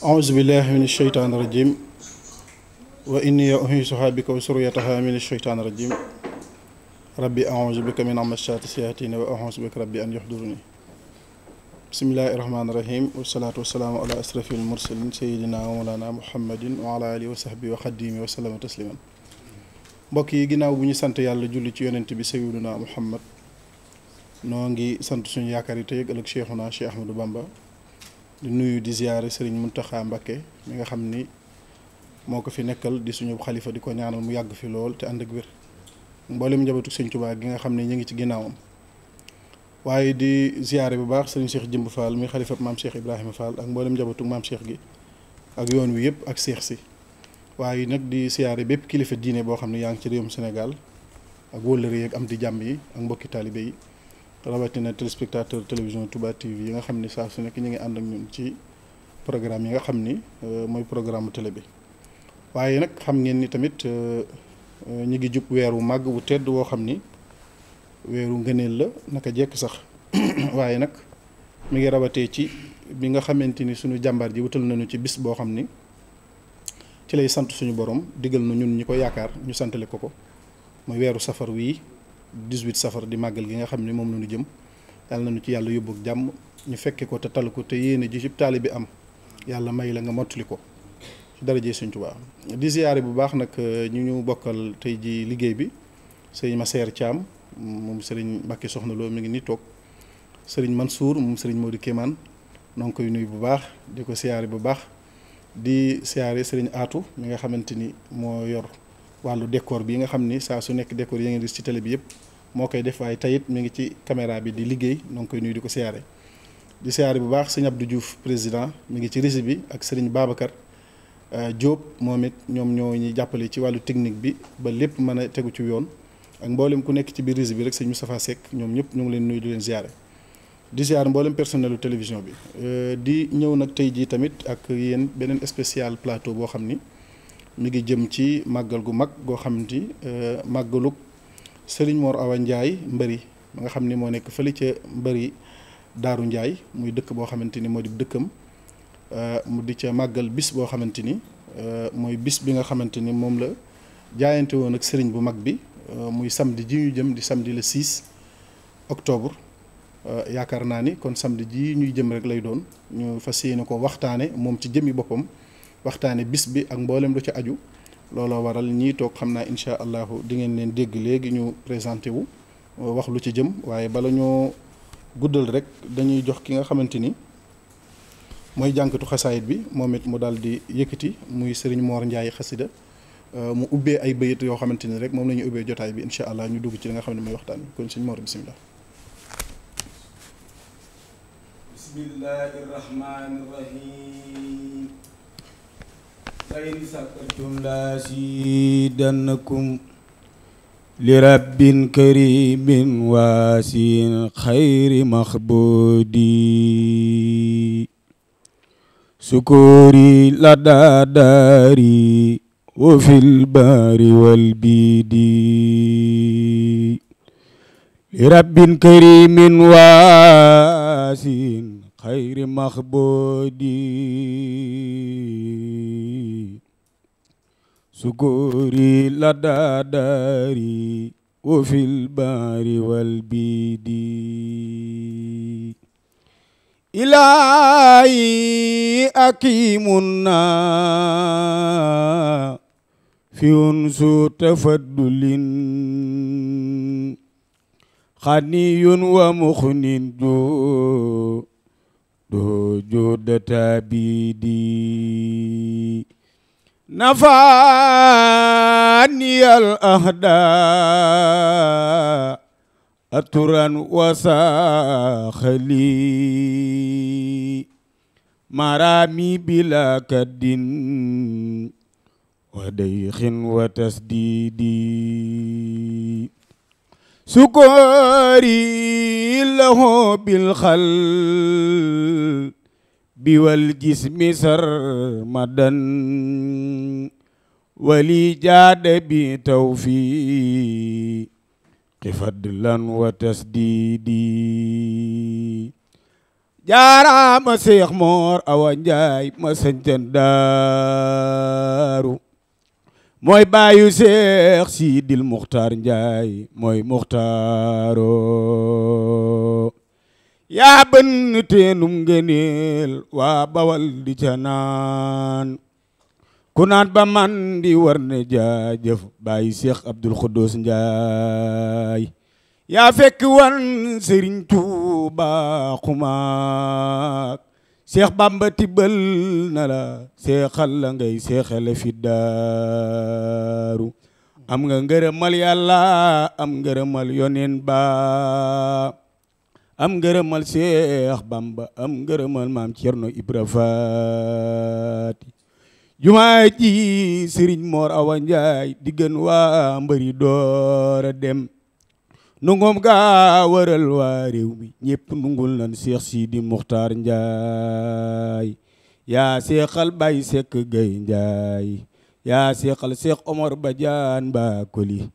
أعوذ بالله من الشيطان الرجيم وإني أعيذها بك وذريتها من الشيطان الرجيم ربي أعوذ بك من همزات الشياطين وأعوذ بك ربي أن يحضروني بسم الله الرحمن الرحيم والصلاة والسلام على أشرف المرسلين سيدنا ومولانا محمد وعلى آله وصحبه وخديمه وسلم تسليما mbokk yi ginnaaw bu ñu sant yàlla julli ci yonent bi sayyiduna Muhammad noo ngi sant suñu yaakaar yi tey ëllëg Cheikhuna Cheikh Ahmadou Bamba di nuyu di ziyaare Serigne Mountakha Mbacké mi nga xam ni moo ko fi nekkal di suñu xalifa di ko ñaanal mu yàgg fi lool te ànd ak wér mboolem njabootu Sëñ Tuubaa gi nga xam ne ñu ngi ci ginnaawam waaye di ziyaare bu baax Serigne Cheikh Jëmb Fall mi xalifa maam Cheikh Ibrahima Fall ak mboolem njabootu maam Cheikh gi ak yoon wi yëpp ak Cheikh si waaye nag di ziyaare bépp kilifa diine boo xam ne yaa ngi ci réewum Sénégal ak wóllëre yi ak am di jàmm yi ak mbokki taalibe yi rawatina téléspectateur télévision Touba TV yi nga xam ni saa su nekk ñu ngi ànd ak ñun ci programme yi nga xam ni mooy programme télé bi waaye nag xam ngeen ni tamit ñu ngi jub weer wu màgg wu tedd woo xam ni weeru ngëneel la naka jekk sax waaye nag mi ngi rawatee ci bi nga xamante ni suñu jàmbaar ji wutal nañu ci bis boo xam ni ci lay sant suñu borom digal na ñun ñi ko yaakaar ñu santale ko mooy weeru safar wii 18 safar di màggal gi nga xam ne moom la ñu jëm yàlla nañu ci yàlla yóbbu ak jàmm ñu fekke ko te tal ko te yéene ji ci taali bi am yàlla may la nga mottali ko ci darajee Sëñ Tuubaa di ziyaare bu baax nag ñu bokkal tey ji liggéey bi sëriñ Masseer Thiam moom sëriñ Mbàkke Soxna Lo mi ngi nii toog sëriñ Mansour moom sëriñ Modou Kéemaan noo ngi koy nuyu bu baax di ko ziyaare bu baax di ziyaare sëriñ Aatu mi nga xamante ni moo yor wàllu décor bi nga xam ni saa su nekk décor yi ngeen gis ci télé bi yëpp moo koy def waaye tayit mi ngi ci caméra bi di liggéey noo ngi koy nuyu di ko siyaare di siyaare bu baax sëñ Abdou Diouf président mi ngi ci régie bi ak sëriñ Babacar Diop moom it ñoom ñoo ñuy jàppale ci wàllu technique bi ba lépp mën a tegu ci yoon ak mboolem ku nekk ci biir régie bi rek sëñ Moustapha Seck ñoom ñëpp ñu ngi leen nuyu di leen siyaare di siyaare mboolem personnelu télévision bi di ñëw nag tey jii tamit ak yéen beneen spécial plateau boo xam ni mi ngi jëm ci màggal gu mag goo xam ni màggalug Serigne Mor Awa Ndiaye Mbëri ma nga xam ni moo nekk fële ca Mbëri Daaru Ndiaye muy dëkk boo xamante ni moo di dëkkam mu di ca màggal bis boo xamante ni mooy bis bi nga xamante ni moom la jaayante woon ak Serigne bu mag bi muy samedi ji ñu jëm di samedi le 6 octobre yaakaar naa ni kon samedi ji ñuy jëm rek lay doon ñu fas yéene ko waxtaane moom ci jëmmi boppam waxtaane bis bi ak mboolem lu ci aju looloo waral ñii toog xam naa incha allahu di ngeen leen dégg léegi ñu présenté wu wax lu ci jëm waaye bala ñoo guddal rek dañuy jox ki nga xamante ni mooy jànkatu xasaayit bi moom it mu daal di yëkkati muy Serigne Mor Ndiaye xasida mu ubbee ay bayit yoo xamante ni rek moom la ñu ubbee jotaay bi incha allah ñu dugg ci li nga xam ne mooy waxtaan bi kon Serigne Mor bisimilah. bismillahi rahmani rahim لئن سكرتم لأزيدنكم لرب كريم واسع خير مخبودي سكوري لدى داري وفي البار والبيد لرب كريم واسع خير مخبودي سكوري لدى داري وفي البار والبيد إلهي أقيمنا في أنس تفضل خني ومخن دو جود تابيدي نفاني الأهداء أترا وساخلي مرامي بلا كد وديخ وتسديدي سكوري له بالخل biwal jismi sarmadan wali jaada bi tawfiqi fadlan wa tasdidi jaaraama Seex Moor Awa Njaay ma sañcan daaru mooy baayu Seex Sidil Muxtaar Njaay mooy muxtaaro yaa bën teenum ngëneel waa Bawal di ca naan ku naan ba man di war ne jaajëf baayu Seex Abdul Xuddus Njaay yaa fekk wan Sëriñ Tuuba xumaak Seex Bamba tibbal na la seexal la ngay seexale fi daaru am nga ngërëmal Yàlla am ngërëmal yoneen ba am ngërëmal Seex Bamba am ngërëmal maam Cerno Ibra Faati jumaa ji Sëriñ Moor Awa Njaay diggan waa mbëri doora dem nungom gaa waral waa réew mi ñépp nungul nan Seex Sidi Muxtaar Njaay yaa seexal Baay Sekk Gay Njaay yaa seexal Seex Omar Badiane Bakoli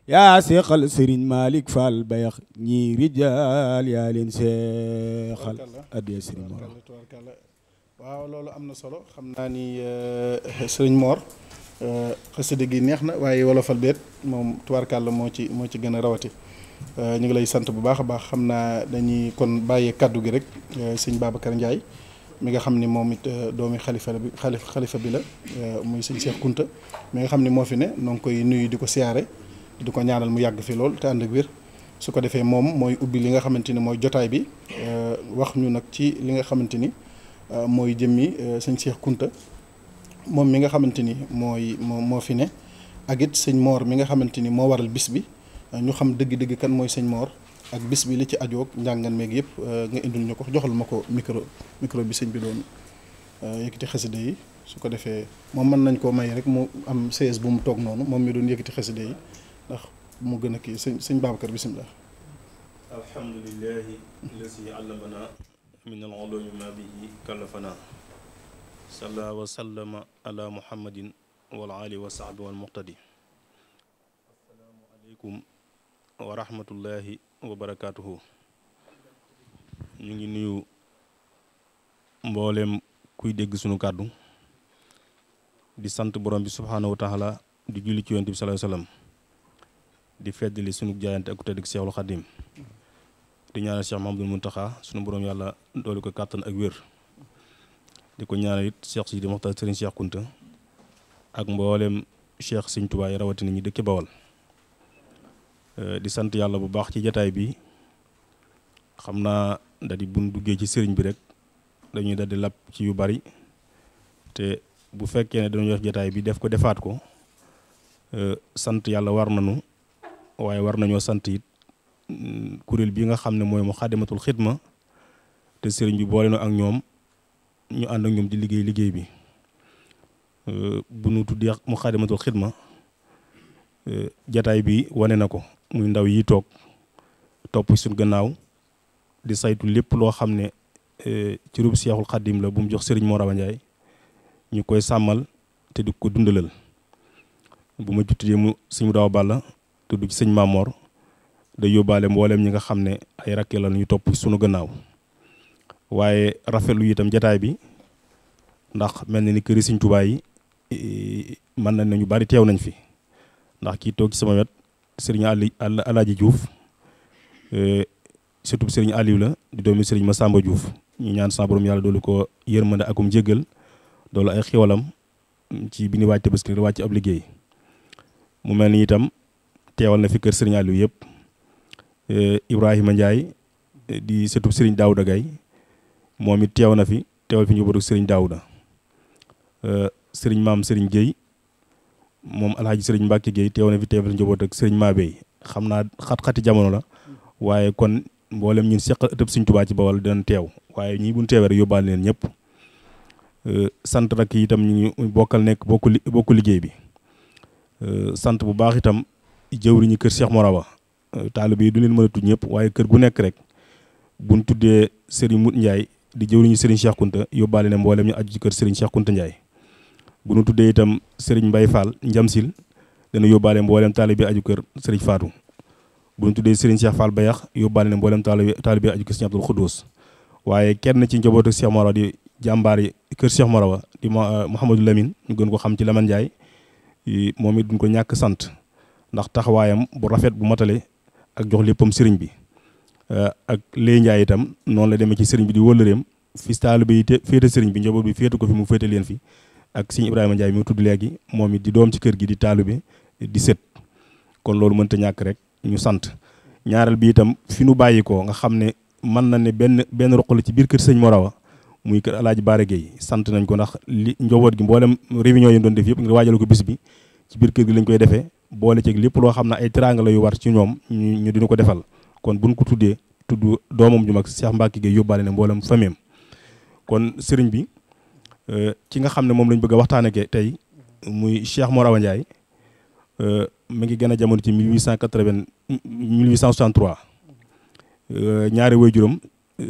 yaa seexal Sëriñ Malik Fall Bayax ñi rijaal yaa leen seexal addiya Sëriñ Moor waaw loolu am na solo xam naa ni Sëriñ Moor xasida gi neex na waaye wolofal beet moom tubaarkàlla moo ci gën a rawati ñu ngi lay sant bu baax a baax xam naa dañuy kon bàyyee kaddu gi rek sëñ Babacar Ndiaye mi nga xam ni moom it doomi xalifa bi la muy sëñ Cheikh Kounta mi nga xam ni moo fi ne noo ngi koy nuyu di ko siyaare di ko ñaanal mu yàgg fi lool te ànd ak wér su ko defee moom mooy ubbi li nga xamante ni mooy jotaay bi wax ñu nag ci li nga xamante ni mooy jëmmi sëñ Cheikh Kounta moom mi nga xamante ni moo fi ne ak it sëñ Moor mi nga xamante ni moo waral bis bi ñu xam dëgg-dëgg kan mooy sëñ Moor ak bis bi li ci ajoog njàngan meeg yëpp nga indil ñu ko joxal ma ko micro bi sëñ bi doon yëkkati xasida yi su ko defee moom mën nañ koo may rek mu am CS bu mu toog noonu moom mi doon yëkkati xasida yi ndax mu gën a kii sëñ Babacar bisimilah. alhamdulillahi lasi allamana min al-ulumi ma bihi kallafana salla wa sallama ala muhammadin wal ali wa sahbi wal muqtadi assalaamu aleykum wa rahmatullahi wa barakaatuhu. ñu ngi nuyu mboolem kuy dégg sunu kàddu di sant borom bi subhaanahu wa taala di julli ci yonent bi sallallahu alayhi wa sallam di feddali sunu jaayante ak ku tedd Seexul Xadim di ñaanal Cheikh Mahamadul Muntaxa sunu borom yàlla doolu ko kàttan ak wér di ko ñaanal it Cheikh Sidi Moxtaar Sëriñ Cheikh Kounta ak mboolem Cheikh Sëriñ Tuubaa yi rawatina ñi dëkk Bawal di sant yàlla bu baax ci jataay bi xam naa da di buñ duggee ci sëriñ bi rek dañuy daldi làpp ci yu bari te bu fekkee ne dañu wax jataay bi def ko defaat ko sant yàlla war nañu waaye war nañoo sant it kuréel bi nga xam ne mooy Muxaddamatul Xidma te sëriñ bi boole na ak ñoom ñu ànd ak ñoom di liggéey bi bu nu tuddee Muxaddamatul Xidma jataay bi wane na ko muy ndaw yi toog topp suñ gannaaw di saytu lépp loo xam ne ci rub Seexul Xaddim la bu mu jox sëriñ Moor Awa Njaay ñu koy sàmmal te di ko dundalal bu ma juttee mu sëñ Daaw Balla tudd ci sëñ Maamoor da yóbbaale mboolem ñi nga xam ne ay rakke la ñu topp sunu gannaaw waaye rafetlu itam jataay bi ndax mel na ni këri sëñ Tuubaa yi mën nañ ñu bari teew nañ fi ndax kii toog ci sama wet sëriñ Alaaji Diouf surtout sëriñ Aliou la di doomi sëriñ Masamba Diouf ñu ñaan sa borom yàlla doolu ko yërmande akum jéggal doolu ay xiwalam ci bi ni wàcc Tabaski wàcc ab liggéey mu mel ni itam teewal na fi kër sëriñ Aliou yëpp Ibrahima Ndiaye di surtout sëriñ Daouda Gaye moom it teew na fi teewal fi njabootu sëriñ Daouda sëriñ maam sëriñ Guèye moom alhaji sëriñ Mbacke Guèye teew na fi teewal njaboot ak sëriñ Mabey xam naa xat-xati jamono la waaye kon mboolem ñun seqal ëttëb Sëriñ Tuubaa ci Bawal dinañ teew waaye ñii buñ teewee rek yóbbaale leen ñëpp sant rek itam ñu bokkal nekk bokku liggéey bi sant bu baax itam jëwriñu kër Cheikh Morawa taalibe yi du leen mën a tudd ñëpp waaye kër gu nekk rek buñ tuddee sëriñ Mut Ndiaye di jëwriñu Serigne Cheikh Kounta yóbbaale ne mboolem ñu aju ci kër Serigne Cheikh Kounta Ndiaye bu nu tuddee itam Serigne Mbaye Fall Njamsil dana yóbbaale mboolem taalibe aju kër Serigne Fatou bu nu tuddee Serigne Cheikh Fall Bayax yóbbaale ne mboolem taalibe aju kër Serigne Abdoul Khoudous waaye kenn ci njabootu Cheikh Morawa di jàmbaar yi kër Cheikh Morawa di Mouhamadou Lamine ñu gën ko xam ci Lamane Ndiaye moom it duñ ko ñàkk sant ndax taxawaayam bu rafet bu matale ak jox léppam sëriñ bi ak Leye Ndiaye itam noonu la demee ci sëriñ bi di wëllëreem fi taalibe yi féete sëriñ bi njaboot bi féete ko fi mu féete leen fi ak sëriñ Ibrahima Ndiaye mi mu tudd léegi moom it di doom ci kër gi di taalibe di sët kon loolu mënta ñàkk rek ñu sant ñaareel bi itam fi nu bàyyi ko nga xam ne mën na ne benn roq la ci biir kër sëñ Morawa muy kër Alaaji Baare Gueye sant nañ ko ndax li njaboot gi mboolem réunion yi doon def yëpp ngir waajal ko bis bi ci biir kër gi lañ koy defee boole ci lépp loo xam ne ay teraanga la yu war ci ñoom ñu dina ko defal kon buñ ko tuddee tudd doomam ju mag Cheikh Mbacke Gueye yóbbaale ne mboolem fameem kon sëriñ bi ci nga xam ne moom lañ bëgg a waxtaanee tey muy Cheikh Mor Awa Ndiaye mi ngi gën a jamono ci 1863 ñaari waajuram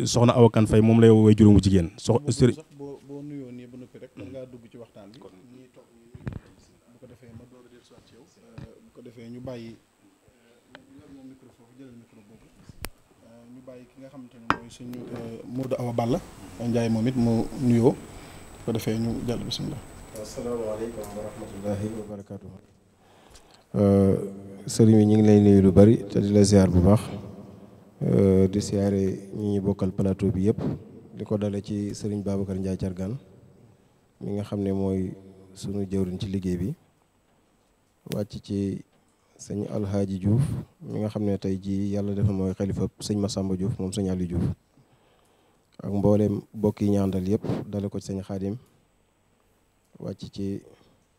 soxna Awa Kan Fay moom lay waajuram bu jigéen sëriñ boo nuyoo nii ba noppi rek mën ngaa dugg ci waxtaan bi ñii toog bu ko defee ma door a dellusiwaat ci yow bu ko defee ñu bàyyi moom micro foofu jëlal micro boobu ñu bàyyi ki nga xamante ne mooy suñu Modou Awa Balla Ndiaye moom it mu nuyoo bu ko defee ñu jàll bisimilah. asalaamaaleykum wa rahmatullahi wa barakaatu. sëriñ bi ñu ngi lay nuyu lu bari te di la ziar bu baax di siyaare ñi ñu bokkal plateau bi yëpp di ko dale ci sëriñ Babacar Ndiaye Thiargane mi nga xam ne mooy sunu jëwriñ ci liggéey bi wàcc ci sëñ Alhaaji Diouf mi nga xam ne tey jii yàlla dafa mooy xalifa sëñ Massamba Diouf moom sëñ Aliou Diouf ak mboolem bokk yi ñaandal yëpp dale ko ci sëñ Xaadim wàcc ci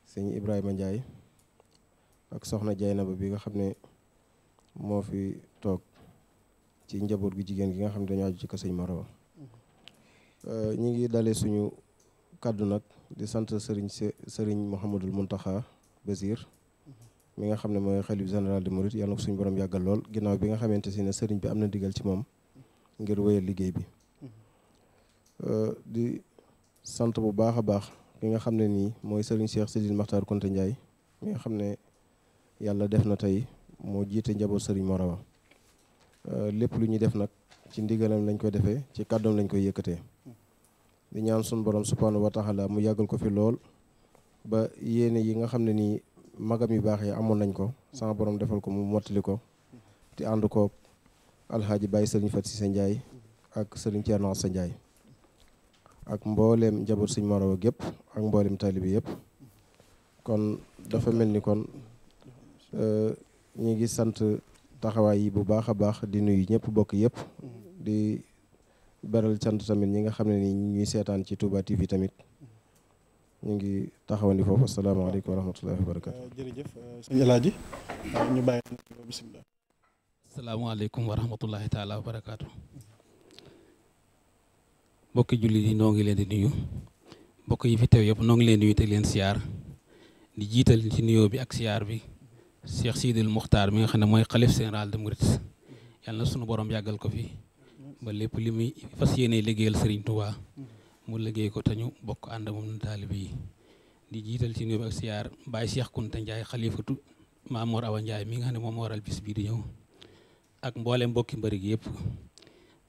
sëñ Ibrahima Ndiaye ak soxna Jaynaba bi nga xam ne moo fi toog ci njaboot gu jigéen gi nga xam ne dañoo aju ci kër sëñ Morawa ñi ngi dalee suñu kàddu nag di sant sëriñ Mouhamadul Mountakha Basir mi nga xam ne mooy xalif général de Mouride yàlla na ko suñu borom yàggal lool ginnaaw bi nga xamante si ne sëriñ bi am na digal ci moom ngir wéyal liggéey bi di sant bu baax a baax ki nga xam ne nii mooy sëriñ Cheikh Sidil Makhtar Kounta Ndiaye mi nga xam ne yàlla def na tey moo jiite njaboot sëriñ Morawa lépp lu ñuy def nag ci ndigalam lañ koy defee ci kàddoom lañ koy yëkkatee di ñaan suñu borom subhanahu wa taala mu yàggal ko fi lool ba yéene yi nga xam ne nii magam yu baax yi amoon nañ ko sama borom defal ko mu mottali ko te ànd ko alxaaji Baye sëriñ Fat Cissé Ndiaye ak sëriñ Thierno Assa Ndiaye ak mbooleem njaboot sëriñ Morawa gépp ak mbooleem taalibi yëpp kon dafa mel ni kon ñi ngi sant taxawaay yi bu baax a baax di nuyu ñëpp bokk yëpp di beral sant tamit ñi nga xam ne ni ñuy seetaan ci Touba TV tamit ñu ngi taxawandi foofu asalaamaaleykum wa rahmatullahi wa barakatu. jërëjëf sëñ El Hadji ñu bàyyi bisimilah. asalaamaaleykum wa rahmatullahi taala wa barakaatu. mbokki jullit yi noo ngi leen di nuyu mbokk yi fi teew yëpp noo ngi leen di nuyu te leen siyaar di jiital ci nuyoo bi ak siyaar bi Cheikh Sidil Muxtaar mi nga xam ne mooy xalif général de Mouride yàlla na sunu borom yàggal ko fi ba lépp li muy fas yéene liggéeyal Serigne Touba mu liggéey ko te ñu bokk ànd moom taalibe yi di jiital ci nuyoo bi ak siyaar Baye Cheikh Kounta Ndiaye xalifatu Maam Mor Awa Ndiaye mi nga xam ne moom waral bis bii di ñëw ak mboolem mbokki mbëri gi yëpp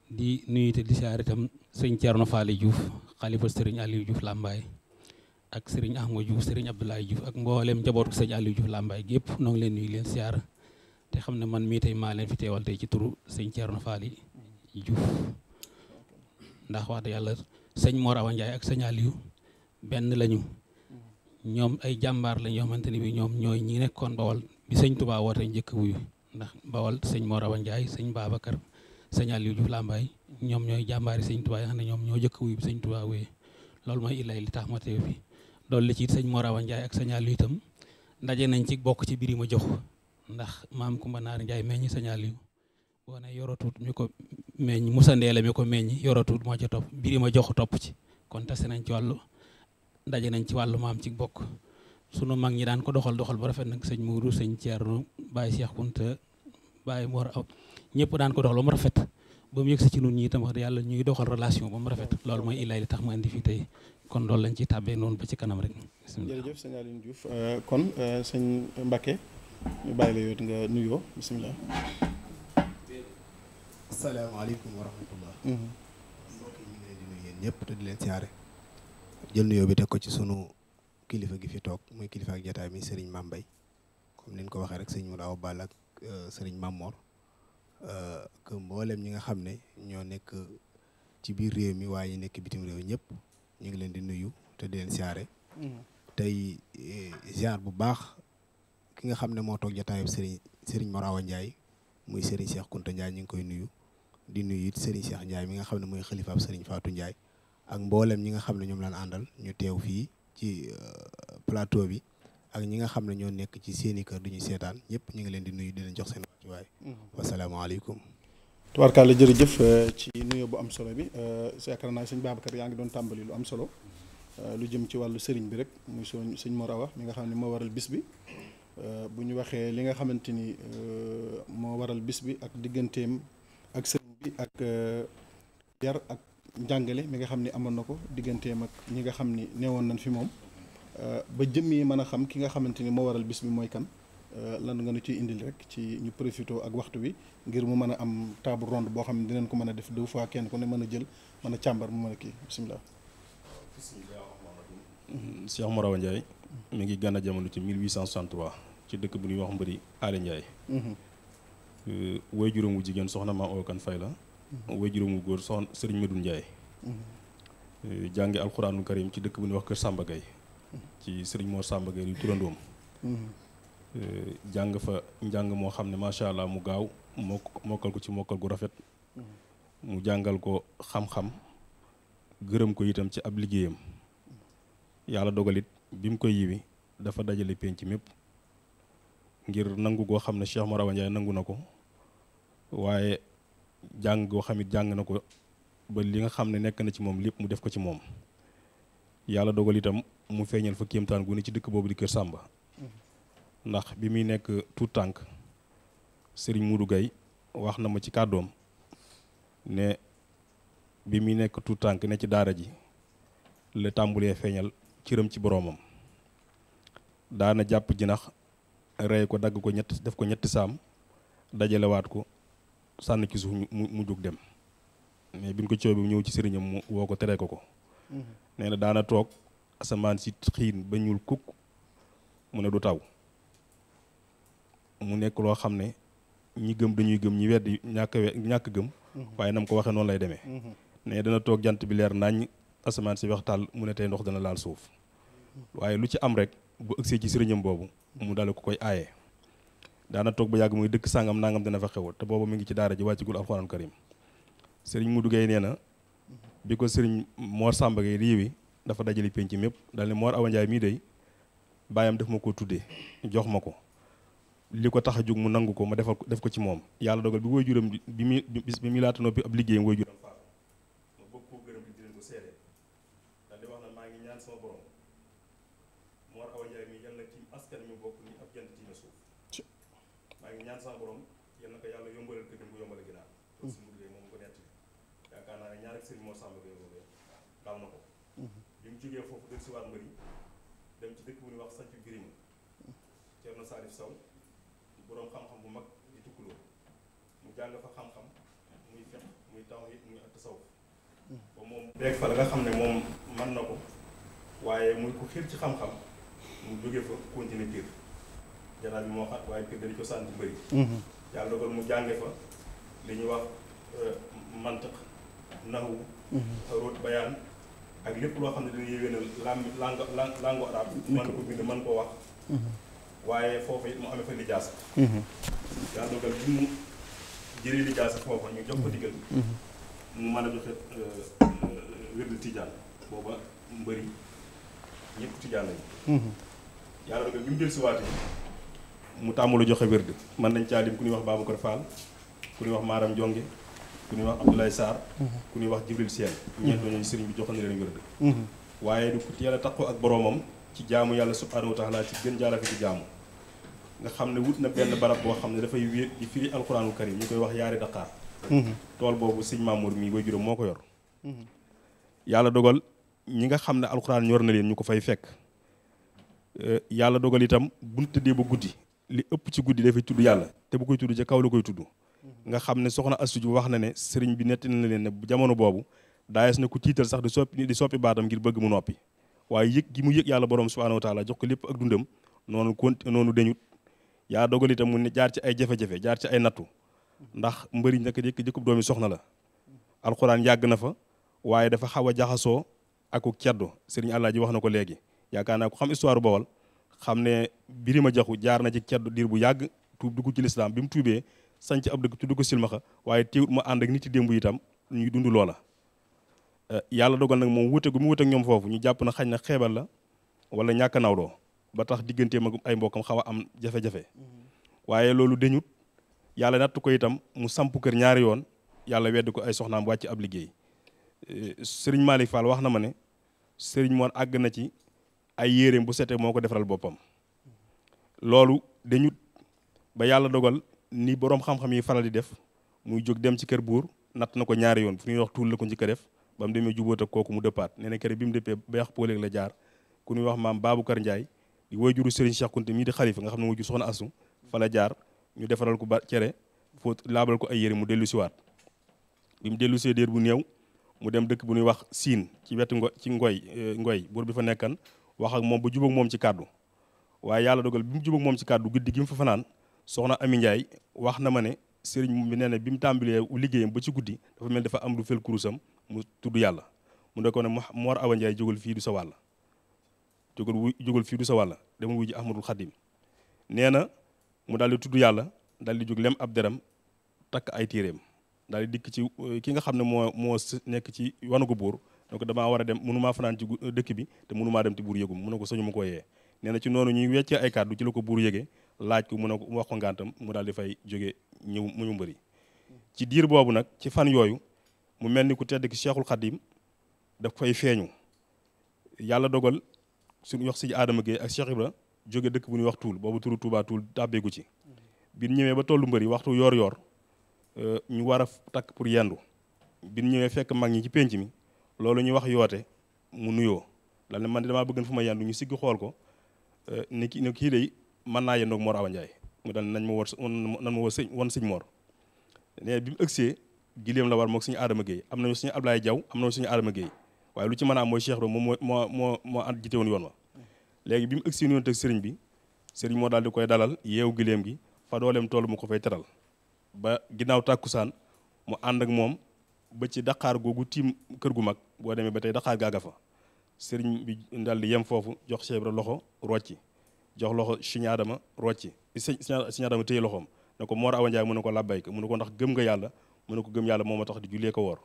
di nuyu te di siyaar itam sëñ Thierno Faly Diouf xalifa Serigne Aliou Diouf Lambaye ak Serigne Ahmadou Diouf Serigne Abdoulaye Diouf ak mboolem njabootu sëñ Aliou Diouf Lambaye gi yëpp noo ngi leen nuyu leen siyaar te xam ne man mii tey maa leen fi teewal tey ci turu sëñ Thierno Faly Diouf ndax wax dëgg yàlla sëñ Mor Awa Ndiaye ak sëñ Aliou benn lañu ñoom ay jàmbaar lañ yoo xamante ni bi ñoom ñooy ñi nekkoon Bawol bi sëñ Touba woote njëkk wuyu ndax Bawol sëñ Mor Awa Ndiaye sëñ Babacar sëñ Aliou Diouf Lambaye ñoom ñooy jàmbaari sëñ Touba yoo xam ne ñoom ñoo jëkk wuyu bi sëñ Touba wuyee loolu mooy illay li tax ma teew fi loolu li ci it sëñ Mor Awa Ndiaye ak sëñ Aliou itam ndaje nañ ci bokk ci Birima Jox ndax maam Kumba Naar Ndiaye meññ sëñ Aliou boo ne yorotut mi ko meññ Moussa Ndeela mi ko meññ yorotut moo ca topp Birima Jox topp ci kon tase nañ ci wàllu ndaje nañ ci wàllu maam ci bokk sunu mag ñi daan ko doxal bu rafet nag sëñ Mourou sëñ Thierno Baye Cheikh Kounta Baye Mor Aw ñëpp daan ko doxal ba mu rafet ba mu yëgsi ci ñun ñi itam wax dëgg yàlla ñuy doxal relation ba mu rafet loolu mooy illaay li tax mu indi fii tey kon loolu lañ ciy tàbbee noonu ba ci kanam rek. jërëjëf sëñ Aline Diouf kon sëñ Mbacke ñu bàyyi la yow nga nuyoo bisimilah. asalaamaaleykum wa rahmatullah. mbokk yi ñu ngi leen di nuyu yéen ñëpp te di leen siyaare. jël nuyoo bi teg ko ci sunu kilifa gi fi toog muy kilifa ak jotaay mi Serigne Mame Mbaye comme ni ñu ko waxee rek sëñ Mourao Ball ak Serigne Mame Mor que mboolem ñi nga xam ne ñoo nekk ci biir réew mi waaye ñi nekk bitim réew ñëpp ñu ngi leen di nuyu te di leen siyaare. tey ziar bu baax ki nga xam ne moo toog jotaayam Serigne Mor Awa Ndiaye muy Serigne Cheikh Kounta Ndiaye ñu ngi koy nuyu di nuyu it Serigne Cheikh Ndiaye mi nga xam ne mooy xalifaab Serigne Fatou Ndiaye ak mboolem ñi nga xam ne ñoom lañ àndal ñu teew fii ci plateau bi ak ñi nga xam ne ñoo nekk ci seeni kër du ñu seetaan ñëpp ñu ngi leen di nuyu di leen jox seen wàccuwaay. wasalaamaaleykum. tubaarkàlla jërëjëf ci nuyoo bu am solo bi yaakaar naa sëñ Babacar yaa ngi doon tàmbali lu am solo lu jëm ci wàllu sëriñ bi rek muy sëñ Mor Awa mi nga xam ne moo waral bis bi bu ñu waxee li nga xamante ni moo waral bis bi ak digganteem ak sëriñ bi ak yar ak njàngale mi nga xam ni amoon na ko digganteem ak ñi nga xam ni neewoon nañ fi moom ba jëm yi mën a xam ki nga xamante ni moo waral bis bi mooy kan lan nga nu ciy indil rek ci ñu profité ak waxtu bi ngir mu mën a am table ronde boo xam ne dinañ ko mën a def 2 fois kenn ku ne mën a jël mën a càmbar mu mën a kii bisimilah. Cheikh Mor Awa Ndiaye mi ngi gën a jamono ci 1863 ci dëkk bu ñuy wax mbëri Aly Ndiaye. way juróom wu jigéen soxna Maam Awa Kan Fay la. way juróom wu góor soxna Serigne Medoune Ndiaye. jànge alxuraanul karim ci dëkk bu ñuy wax Kër Samba Gueye ci Serigne Mor Samba Gueye yu turandoom. jàng fa njàng moo xam ne macha allah mu gaaw mokkal ko ci mokkal gu rafet. mu jàngal ko xam-xam gërëm ko itam ci ab liggéeyam. yàlla dogalit bi mu koy yiwi dafa dajale penc mépp ngir nangu goo xam ne Cheikh Mor Awa Ndiaye nangu na ko waaye jàng goo xam it jàng na ko ba li nga xam ne nekk na ci moom lépp mu def ko ci moom. yàlla dogal itam mu feeñal fa kéemtaan gu ne ci dëkk boobu di Kër Samba. ndax bi muy nekk tout tànk Serigne Modou Gueye wax na ma ci kàddoom ne bi muy nekk tout tànk ne ci daara ji la tàmbulee feeñal cëram ci boroomam. daana jàpp jinax rey ko dagg ko def ko ñetti saam dajalewaat ko sànni ci suuf mu jóg dem mais bi ñu ko coow bi ñëw ci sëriñam mu woo ko tere ko nee na daana toog asamaan si xiin ba ñuul kukk mu ne du taw mu nekk loo xam ne ñi gëm dañuy gëm ñi weddi ñàkk gëm waaye nam ko waxee noonu lay demee ne dana toog jant bi leer nañ asamaan si waxtaal mu ne tey ndox dana laal suuf waaye lu ci am rek bu ëgsee ci sëriñam boobu mu dale ko koy aaye daana toog ba yàgg muy dëkk sàngam nangam dana fa xew te boobu mi ngi ci daara ji wàccigul alxuraan karim sëriñ Modou Gueye nee na bi ko sëriñ Mor Samba Gueye riiwi dafa dajale penc mépp dal ne Mor Awa Ndiaye mii day bàyyam def ma ko tuddee jox ma ko li ko tax a jóg mu nangu ko ma def ko ci moom yàlla dogal bi woy juram bi muy laata noppi ab liggéeyam woy juram faatu ma bëgg koo gërëm di leen ko seede daal di wax na maa ngi ñaan sama borom Mor Awa Ndiaye mi yal na tiim askan mi bokk ni ab jant tiime suuf maa ngi ñaan sama borom yal na ko yàlla yombalal kër bu yombal ginaar loolu si mudugee moom ko netti yaakaar naa ne ñaar ak sëriñ Mor Samba Gueye boobee daaw na ko bi mu jógee foofu del si waat mbëri dem ci dëkk bu ñuy wax sancu Birima Cerno Salif Sow boroom xam-xam bu mag di tukkuloo mu jàng fa xam-xam muy fiqh muy tawhid muy tasawuf ba moom beeg fa la nga xam ne moom mën na ko waaye muy ko xiir ci xam-xam mu jógee fa continuer Pire jaraat bi moo xat waaye Pire dañu ko sant mbëri yàlla dogal mu jànge fa li ñuy wax mantiq naxwu root bayaan ak lépp loo xam ne dañuy yéwénal langue arabe mën ko bind mën koo wax waaye foofu it mu amee fa lijaasa yàlla dogal bi mu jëlee lijaasa foofa ñu jox ko digal mu mën a joxe wérdu tijaan booba mbëri ñëpp tijaan lañu yàlla dogal bi mu jël si waatee mu tàmmulu joxe wérdu mën nañ caa lim ku ñuy wax Babacar Fall ku ñuy wax Maram Jonge ku ñuy wax Abdoulaye Sarr ku ñuy wax Jibril Seen ñeent ñooñu sëriñ bi joxoon na leen wérdu waaye du ko yàlla taxoo ak boroomam ci jaamu yàlla subhaanahu wa taala ci gën jaarafe ci jaamu nga xam ne wut na benn barab boo xam ne dafay wéet di firi alxuraanul karim ñu koy wax yaari Dakar tool boobu sëñ Mamour mi way juróom moo ko yor yàlla dogal ñi nga xam ne alxuraan ñor na leen ñu ko fay fekk yàlla dogal itam bu ñu tëddee ba guddi li ëpp ci guddi dafay tudd yàlla te bu koy tudd ca kaw la koy tudd nga xam ne soxna Astu Ju wax na ne sëriñ bi netti na leen ne jamono boobu daayes na ku tiital sax di soppi baatam ngir bëgg mu noppi waaye yëg gi mu yëg yàlla borom subhanahu wa taala jox ko lépp ak dundam noonu deñut yaa dogal itam mu ne jaar ci ay jafe-jafe jaar ci ay nattu ndax mbëri naka jëkkub doomi soxna la alxuraan yàgg na fa waaye dafa xaw a jaxasoo ak ceddo sëriñ Alaaji wax na ko léegi yaakaar naa ko xam histoire Bawol xam ne Birima Jaxu jaar na ci ceddo diir bu yàgg tuub dugg ci lislaam bi mu tuubee sanc ab dëkk tudd ko silmaxa waaye teewut ma ànd ak nit yi démb itam ñuy dund loola yàlla dogal nag moom wute gu mu wute ak ñoom foofu ñu jàpp na xañ na xeebal la wala ñàkk nawloo ba tax digganteem ak ay mbokkam xaw a am jafe-jafe waaye loolu deñut yàlla natt ko itam mu samp kër ñaari yoon yàlla wedd ko ay soxnaam wàcc ab liggéey sëriñ Malick Fall wax na ma ne sëriñ moon àgg na ci ay yéreem bu setee moo ko defaral boppam loolu dañu ba yàlla dogal ni boroom xam-xam yi faral di def muy jóg dem ci kër buur natt na ko ñaari yoon fu ñuy wax tuul la ko njëkk a def ba mu demee jubóot ak kooku mu dëppaat nee na kër bi mu dëppee beex póoleeg la jaar ku ñuy wax maam Baboucar Ndiaye di woy juru sëriñ Cheikh Kounta mii di xalifa nga xam ne moo jur soxna Asu fa la jaar ñu defaral ko ba cere fóot laabal ko ay yére mu dellu siwaat bi mu dellu see déer bu néew mu dem dëkk bu ñuy wax siin ci wetu ngoy buur bi fa nekkan wax ak moom ba jubóog moom ci kàddu waaye yàlla dogal bi mu jubóog moom ci kàddu guddi gi mu fa fanaan soxna Ami Ndiaye wax na ma ne sëriñ bi nee na bi mu tàmbalee liggéeyam ba ci guddi dafa mel dafa am lu fel kurusam mu tudd yàlla mu ne ko ne Mor Awa Ndiaye jógal fii du sa wàll jógal fii du sa wàll demal wuy ji Ahmadul Xadim nee na mu daal di tudd yàlla daal di jóg lem ab deram takk ay téeréem daal di dikk ci ki nga xam ne moo nekk ci wanu ko buur donc damaa war a dem mënumaa fanaan ci dëkk bi te mënumaa dem ci buur yëgum mu ne ko sañu ma ko yee nee na ci noonu ñuy weccee ay kàddu ci la ko buur yëgee laaj ko mu ne ko wax ko ngantam mu daal di fay jóge ñëw mu mbëri ci diir boobu nag ci fan yooyu mu mel ni ku tedd ki Cheikhul Khadim daf fay feeñu yàlla dogal suñu wax si Adama Gueye ak Cheikh Ibra jóge dëkk bu ñuy wax tuul boobu turu Touba tuul tàbbeegu ci bi ñëwee ba tollu mbëri waxtu yor ñu war a takk pour yendu bi ñëwee fekk mag ñi ci penc mi loolu ñuy wax yoote mu nuyoo dal ne man de damaa bëgg fu ma yendu ñu sigg xool ko ni kii day mën naa yendoog Mor Awa Ndiaye mu dal nañ ma woo sëñ Mor ne bi mu ëgsee giléem la war moog suñu Adama Gueye am nañu suñu Ablaye Diaw am nañu suñu Adama Gueye waaye lu ci mën a am mooy Cheikh Ro moom moo ànd jite woon yoon wa léegi bi mu ëgsee nuyoon teg sëriñ bi sëriñ moo daal di koy dalal yeewu giléem gi fa dooleem toll mu ko fay teral ba ginnaaw tàkkusaan mu ànd ak moom ba ci daqaar googu tiim kër gu mag boo demee ba tey daqaar gaaga fa sëriñ bi daal di yem foofu jox Cheikh Ibra loxo rocci jox loxo Sëñ Adama rocci Sëñ Adama téye loxoom ne ko Mor Awa Ndiaye mu ne ko labbayka mu ne ko ndax gëm nga yàlla mu ne ko gëm yàlla moo ma tax di jullee ko woor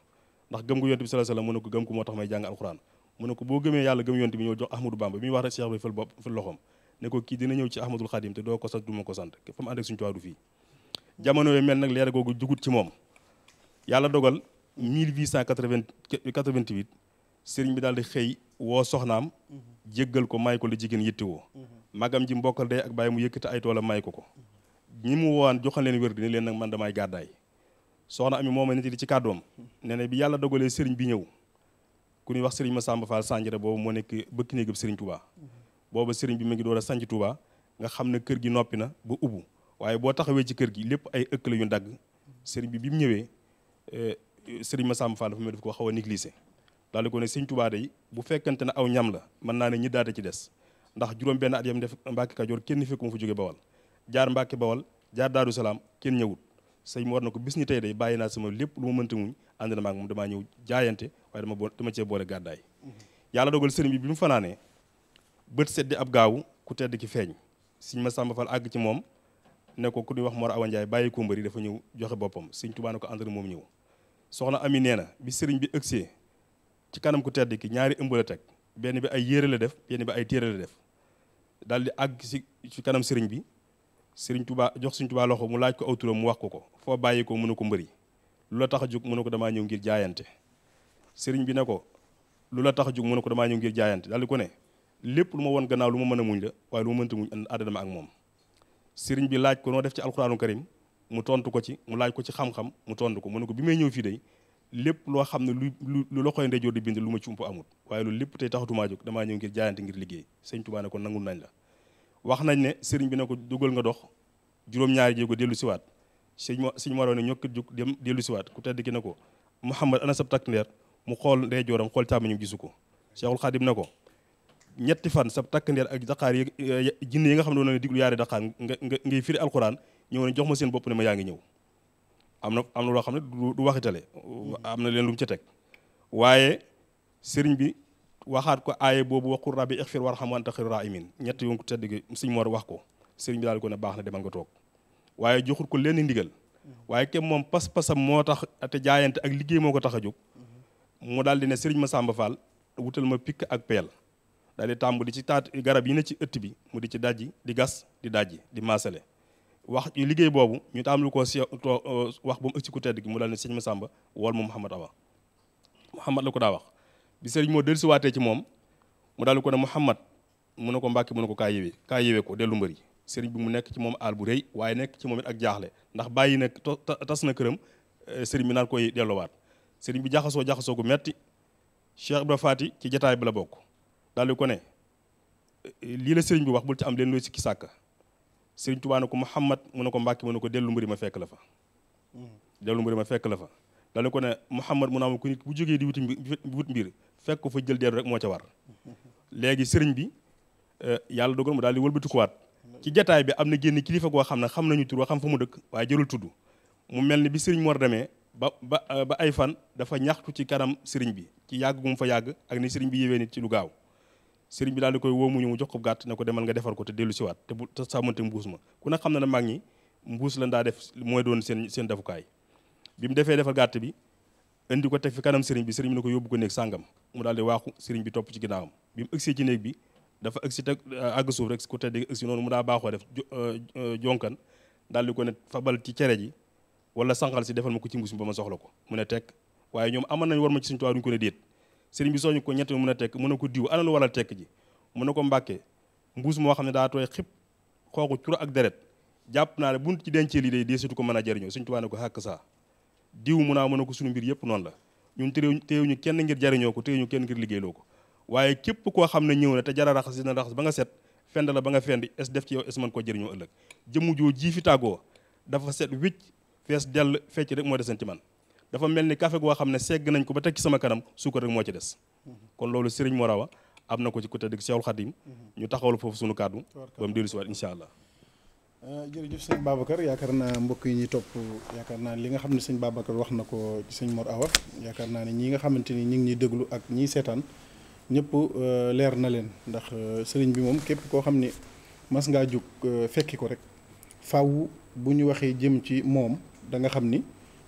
ndax gëm nga yonent bi sallallahu alayhi wasallam mu ne ko gëm ko moo tax may jàng alxuraan mu ne ko boo gëmee yàlla gëm yonent bi ñëw jox Ahmadou Bamba bi muy wax rek Cheikh Ibra fël loxoom ne ko kii dina ñëw ci Ahmadul Xadim te doo ko sant du ma ko sant fa mu ànd ak suñu tuwaadu fii jamono yooyu mel nag leer googu jugut ci moom yàlla dogal 1888 sëriñ bi daal di xëy woo soxnaam jéggal ko may ko la jigéen yitti woo magam ji mbokkal day ak bàyyi mu yëkkati ay toolam may ko ñi mu woowaan joxal leen wér di ne leen nag man damay gàddaay soxna ami mooma nit di ci kàddoom nee na bi yàlla dogalee sëriñ bi ñëw ku ñuy wax sëriñ Massamba Fall Sanjara boobu moo nekk bëkk néegam sëriñ Touba booba sëriñ bi mu ngi door a sanc Touba nga xam ne kër gi noppi na ba ubbu waaye boo taxawee ci kër gi lépp ay ëkk la yu dagg sëriñ bi mu ñëwee sëriñ Massamba Fall dafa mel daf ko xaw a négligé daal di ko ne sëriñ Touba day bu fekkante ne aw ñam la mën naa ne ñi daate ci des ndax juróom benn at yam def Mbàkke Kajoor kenn fekku mu fa jóge Bawal jaar Mbàkke Bawal jaar Daaru Salaam kenn ñëwut sëñ mu war na ko bis ni tey day bàyyi naa sama lépp lu ma mënta muñ ànd na maag moom damaa ñëw jaayante waaye dama cee boole gàddaay yàlla dogal sëriñ bi mu fanaanee bët seddi ab gaawu ku tedd ki feeñ sëñ Massamba Fall àgg ci moom ne ko ku ñuy wax Mor Awa Ndiaye bàyyi ko mbëri dafa ñëw joxe boppam sëñ Tuubaa ne ko ànd na moom ñëw soxna Ami nee na bi sëriñ bi ëgsee ci kanam ku tedd ki ñaari ëmb la teg benn bi ay yére la def benn bi ay téere la def daal di àgg ci kanam sëriñ bi sëriñ Tuubaa jox sëriñ Tuubaa loxo mu laaj ko aw turam mu wax ko foo bàyyi ko mu ne ko mbëri lu la tax a jóg mu ne ko damaa ñëw ngir jaayante sëriñ bi ne ko lu la tax a jóg mu ne ko damaa ñëw ngir jaayante daal di ko ne lépp lu ma woon gannaaw lu ma mën a muñ la waaye lu ma mënta muñ àddina ma ak moom sëriñ bi laaj ko noo def ci alxuraanu karim mu tontu ko ci, mu laaj ko ci xam-xam mu tontu ko. mu ne ko bi may ñëw fii day lépp loo xam ne lu loxoy ndeyjoor di bind lu ma ci ump amut, waaye loolu lépp tey taxatumaa jóg, damaa ñëw ngir jaayante ngir liggéey. sëñ Tuubaa ne ko nangul nañ la. wax nañ ne sëriñ bi ne ko dugal nga dox juróom-ñaari jéego dellu siwaat. sëñ Mor ne ñokk jóg dem dellu siwaat. ku tedd ki ne ko Muhammad ana sab takk ndeer, mu xool ndeyjooram xool càmmoñam gisu ko. Cheikhul Khadim ne ko ñetti fan sab takk ndeer ak daqaar yi jinne yi nga xam ne doon na diglu yaari daqaar ngay firi alquran ñëw ne jox ma seen bopp ne ma yaa ngi ñëw. am na loo xam ne du waxitale, am na leen lu mu ca teg. waaye sëriñ bi waxaat ko aaye boobu waqul rabbi ixfir warham wa anta xayru raahimin. ñett yoon ko tedd gi sëñ Mor wax ko, sëriñ bi daal ko ne baax na demal nga toog. waaye joxul ko lenn ndigal, waaye kem moom pas-pasam moo tax te jaayante ak liggéey moo ko tax a jóg. mu daal di ne sëriñ Massamba Fall wutal ma pikk ak peel, daal di tàmb di ci taat garab yi ne ci ëtt bi mu di ci dajji di gas di dajji di maasale. wax liggéey boobu ñu tàmbali ko wax ba mu ëgg ci ku tedd gi mu daal ne sëñ Massamba wool ma Mouhamad Awa. Mouhamad la ko daa wax bi sëriñ moo dellusiwaatee ci moom mu daal di ko ne Mouhamad mu ne ko Mbàkke mu ne ko kaa yéwee ko dellu mbëri. sëriñ bi mu nekk ci moom aal bu rëy, waaye nekk ci moom it ak jaaxle ndax bàyyi na tas na këram, sëriñ bi naan koy delloowaat. sëriñ bi jaxasoo gu metti. Cheikh Ibra Faati ci jataay bi la bokk, daal di ko ne lii la sëriñ bi wax bul ci am leen looy sikki sàkka. sëriñ Tuubaa ne ko Muhammad mu ne ko Mbàkke mu ne ko dellu mbëri ma fekk la fa. daal di ko ne Muhammad mu ne ko nit bu jógee di wut mbir fekk ko fa jël deeru rek moo ca war. léegi sëriñ bi yàlla dogal mu daal di wëlbatikuwaat ci jataay bi am na génn kilifa goo xam ne xam nañu tur xam fa mu dëkk waaye jërul tudd. mu mel ni bi sëriñ Mor demee ba ay fan dafa ñaxtu ci kanam sëriñ bi ci yàgg gu mu fa yàgg ak ni sëriñ bi yewee nit ci lu gaaw. sëriñ bi daal di koy woo mu ñëw mu jox ko gàtt ne ko demal nga defar ko te dellu siwaat te sàmmante mbuus ma. ku ne xam na ne mag ñi mbuus la daa def mooy doon seen defukaay. bi mu defar gàtt bi indi ko teg fi kanam sëriñ bi ne ko yóbbu ko néeg sàngam. mu daal di waaxu sëriñ bi topp ci ginnaawam. bi mu ëgsee ci néeg bi dafa ëgsi teg àgg suuf rek ku tedd ëgsi noonu mu daa baaxoo def jonkan daal di ko ne fabal ci cere ji wala sànqal si defal ma ko ci mbuus mi ba ma soxla ko. mu ne tekk waaye ñoom amoon nañ war ma ci suñu tuwaa duñu ko ne déet. sëriñ bi soñu ko ñett mu ne tekk mu ne ko diw ana lu waral tekk ji mu ne ko Mbàkke mbuus moo xam ne daa tooy xib xooxu cura ak deret jàpp naa ne bunt ci dencee lii day deesitu ko mën a jariñoo. suñu tuwaa ne ko xàkk saa diw mu naa mën a ko suñu mbir yëpp noonu la ñun téewuñu kenn ngir jariñoo ko téewuñu kenn ngir liggéeyloo ko. waaye képp koo xam ne ñëw na te jara raxas dina raxas ba nga set fend la ba nga fendi es def ci yow es mën koo jëriñoo ëllëg. jëmm joo ji fi tàggoo dafa set wicc fees dell fecc rek moo desen ci man. dafa mel ni café goo xam ne segg nañ ko ba teg ci sama kanam suukar rek moo ci des. kon loolu sëriñ Mor Awa am na ko ci côté dëgg Cheikhul Khadim ñu taxawal foofu sunu kàddu ba mu dellu si waat incha allah. jërëjëf sëñ Babacar yaakaar naa mbokk yi ñuy topp yaakaar naa li nga xam ne sëñ Babacar wax na ko ci sëñ Mor Awa yaakaar naa ne ñi nga xamante ni ñu ngi ñuy déglu ak ñiy seetaan ñëpp leer na leen ndax sëriñ bi moom képp koo xam ne mas ngaa jóg fekki ko rek faaw bu ñu waxee jëm ci moom da nga xam ni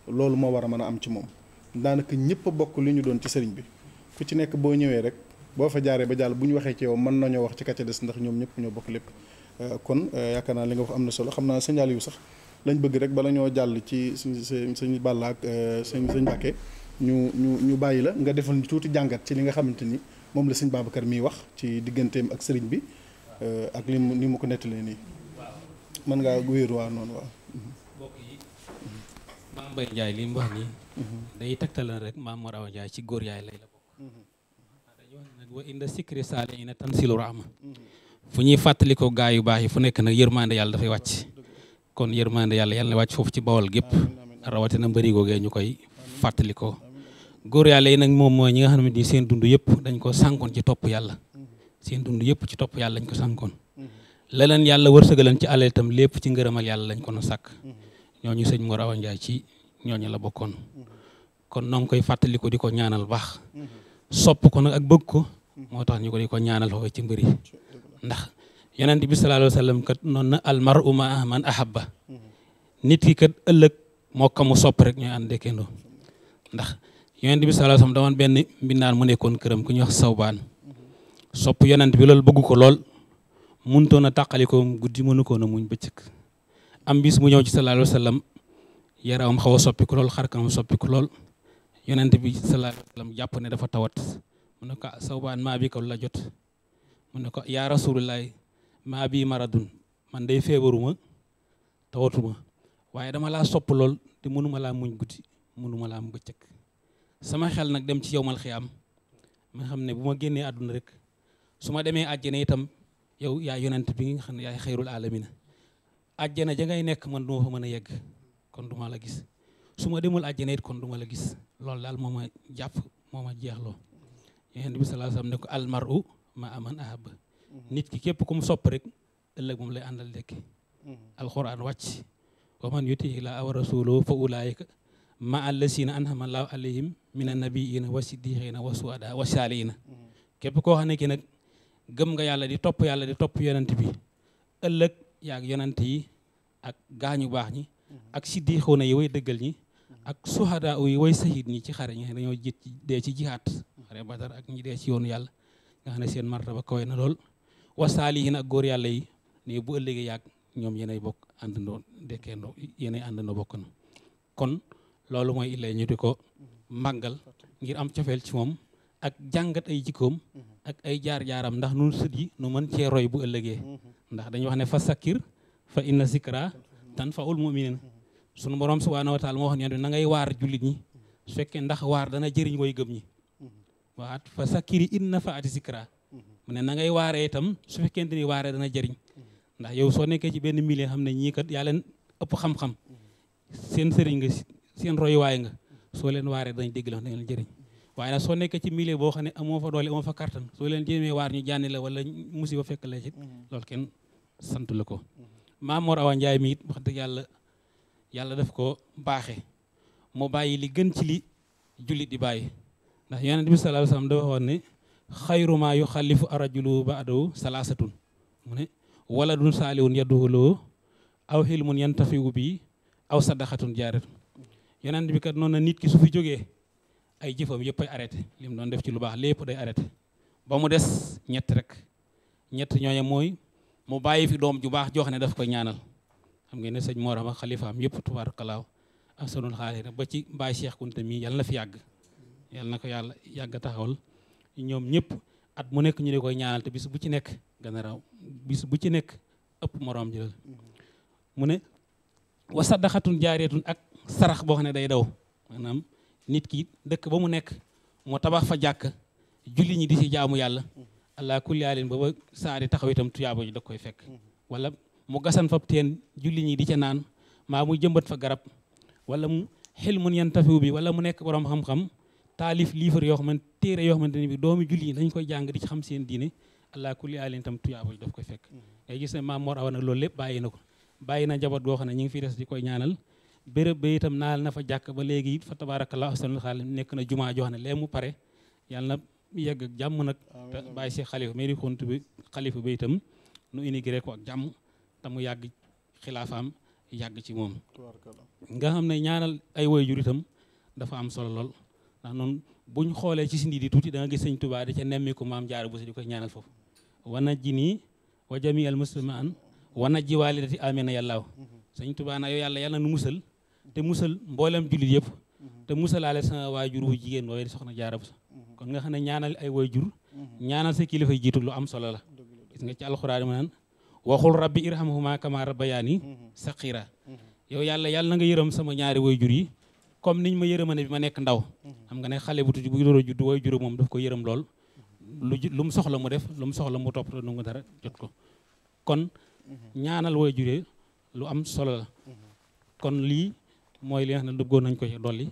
loolu moo war a mën a am ci moom daanaka ñëpp a bokk li ñu doon ci sëriñ bi ku ci nekk boo ñëwee rek boo fa jaaree ba jàll bu ñu waxee ci yow mën nañoo wax ci ka ca des ndax ñoom ñëpp ñoo bokk lépp. kon yaakaar naa li nga wax am na solo xam naa signal yu sax lañ bëgg rek bala ñoo jàll ci sëñ Balla ak sëñ Mbàkke ñu bàyyi la nga defal ñu tuuti jàngat ci li nga xamante ni moom la sëñ Babacar miy wax ci digganteem ak sëriñ bi ak ni mu ko nettalee nii mën ngaa wéeru waa noonu waaw. mbokk yi Maam Mbaye Ndiaye li mu wax nii day tegtal rek Maam Mor Awa Ndiaye ci góor yaay lay la bokk. dañuy wax nag wa inda sikri saalihiina tanzilu rahma fu ñuy fàttali ko gaa yu baax yi fu nekk nag yërmande yàlla dafay wàcc kon yërmande yàlla na wàcc foofu ci Bawol gépp rawatina mbëri googee ñu koy fàttali ko. góor yàlla yi nag moom mooy ñi nga xam ne seen dund yëpp dañ ko sànkoon ci topp yàlla seen dund yëpp ci topp yàlla lañ ko sànkoon la leen yàlla wërsëgalan ci alal itam lépp ci ngërëmal yàlla lañ ko na sàkk ñooñu sëñ Mor Awa Ndiaye ci ñooñu la bokkoon kon noo ngi koy fàttali ko di ko ñaanal baax sopp ko nag ak bëgg ko moo tax ñu ko di ko ñaanal foofu ci mbëri ndax yonent bi sallallahu alayhi wa sallam kat noonu na al mar'u ma'a man ahabba nit ki kat ëllëg moo kamu sopp rek ñooy ànd dekkendoo ndax yonent bi sallallahu alayhi wa sallam dawoon benn mbindaan mu nekkoon këram ku ñuy wax Sawbaan sopp yonent bi loolu bëgg ko lool mënutoon a tàqali ko guddi mënu ko na muñ bëccëg am bis mu ñëw ci sallallahu alayhi wa sallam yaramam xaw a soppiku lool xarkanam soppiku lool yonent bi sallallahu alayhi wa sallam jàpp ne dafa tawat mu ne ko Sawbaan maa bi ko la jot mu ne ko yaa rasulullahi maa bii maradun man day feebaruma tawatuma waaye dama laa sopp lool te mënuma laa muñ guddi mënuma laa am bëccëg sama xel nag dem ci yowmal xiyaam ma xam ne bu ma génnee àdduna rek su ma demee àjjana itam yow yaa yonent bi nga xam ne yaay xayrul alamina àjjana ja ngay nekk man du ma fa mën a yegg kon du ma la gis su ma demul àjjana it kon du ma la gis loolu daal moo ma jàpp moo ma jeexloo yonent bi sallallahu alayhi wasallam ne ko almaru ma aman ahab nit ki képp ku mu sopp rek ëllëg moom lay àndal dekki alquran wàcc wa man yuti llaaha wa rasulahu fa ulaayika ma allasina an'ama allahu alayhim mina nabiyina wa siddiqina wa suhada wa salihina képp koo xam ne ki nag gëm nga yàlla di topp yonent bi ëllëg yaag yonent yi ak gaañu baax ñi ak siddiqoona yi way dëggal ñi ak suhada yi way sahid ñi ci xare ñi dañoo dee ci jihaat xare Badar ak ñi dee ci yoonu yàlla nga xam ne seen martaba kawe na lool wa salihina ak góor yàlla yi ne bu ëllëgee yaag ñoom yéenay bokk àndandoo dekkeendoo yéenay àndandoo bokk na kon loolu mooy illay ñu di ko màggal ngir am cofeel ci moom ak jàngat ay jikkoom ak ay jaar-jaaram ndax nun sët yi nu mën cee roy bu ëllëgee ndax dañuy wax ne fa sakkir fa inna zikra tanfa'ul mu'minin sunu borom subhanahu wa ta'ala moo wax ne na ngay waar jullit ñi su fekkee ndax waar dana jëriñ way gëm ñi waat fa sakkiri inna fa'ati zikra mu ne na ngay waaree itam su fekkente ni waaree dana jëriñ ndax yow soo nekkee ci benn milieu xam ne ñii kat yaa leen ëpp xam-xam seen sëriñ nga seen royuwaay nga soo leen waaree dañ dégg la dañ leen jëriñ waaye nag soo nekkee ci milieu boo xam ne amoo fa doole amoo fa kartan soo leen jéemee waar ñu jànni la wala musiba fekk la ci loolu kenn sant la ko Maam Mor Awa Njaay mi it wax dëgg yàlla daf ko baaxe mu bàyyi li gën ci li jullit di bàyyi ndax yonent bi sallallahu alayhi wasallam dafa waxoon ne xayru maa yuxallifu arrajulu ba'dahu salaasatun mu ne waladun saalihun yad'u lahu aw hilmun yantafi'u bi aw sadaqatun jaaratun yonent bi kat noonu na nit ki su fi jógee ay jëfam yëpp ay arrêté li mu doon def ci lu baax lépp day arrêté ba mu des ñett rek ñett ñooñu mooy mu bàyyi fi doom ju baax joo xam ne daf koy ñaanal xam ngeen ne sëñ Mor ak xalifaam yëpp tubaarakalaaw ahsanul xaaliqiin ba ci Baay Cheikh Kunta mi yàlla na fi yàgg yàlla na ko yàlla yàgg taxawal ñoom ñëpp at mu nekk ñu di koy ñaanal te bis bu ci nekk gën a raw bis bu ci nekk ëpp moroom jëlal mu ne wa sadaqatun jaariyatun ak sarax boo xam ne day daw maanaam nit ki dëkk ba mu nekk mu tabax fa jàkk julli ñi di ci jaamu yàlla allah kulli haalin ba saa di taxaw itam tuyaaba ji da koy fekk wala mu gasan fa teen julli ñi di ca naan maa mu jëmbat fa garab wala mu xel mun yan tafiw bi wala mu nekk borom xam-xam taalif livre yoo xamante téere yoo xamante ne bi doomi julli ñi dañ koy jàng di ci xam seen diine allah kulli haalin itam tuyaaba ji daf koy fekk ngay gis ne Maam Mor Awa nag loolu lépp bàyyi na ko bàyyi na njaboot goo xam ne ñu ngi fi des di koy ñaanal béréb ba itam naal na fa jàkk ba léegi fa tabarakallah ahsanul xaaliqiin nekk na jumaa joo xam ne lee mu pare yàlla na yegg ak jàmm nag te bàyyi si xalifa mais di xont bi xalifa ba itam nu inauguré ko ak jàmm te mu yàgg xilaafaam yàgg ci moom nga xam ne ñaanal ay waajur itam dafa am solo lool ndax noonu buñ xoolee ci sindi di tuuti da nga gis sëñ Tuubaa di ca nemmiku Maam Jaara Buso di koy ñaanal foofu wa najjini wa jami al muslimin wa najji walidati amina yàllaaw sëñ Tuubaa na yow yàlla nu musal te musal mboolem jullit yëpp te musalaale sama waajur wu jigéen woowe di soxna Jaara Buso kon nga xam ne ñaanal ay waajur ñaanal sa kilifa jiitu lu am solo la gis nga ci alxuraan ma naan waxul rabbi irhamhuma kama rabbayaani saqiira yow yàlla na nga yërëm sama ñaari waajur yi comme niñ ma yërëmane bi ma nekk ndaw xam nga ne xale bu tuuti bu door a judd waajur moom daf ko yërëm lool lu mu soxla mu def lu mu soxla mu topp nu nga dara jot ko kon ñaanal waajur lu am solo la kon lii mooy li nga xam ne duggoon nañ ko ci dolli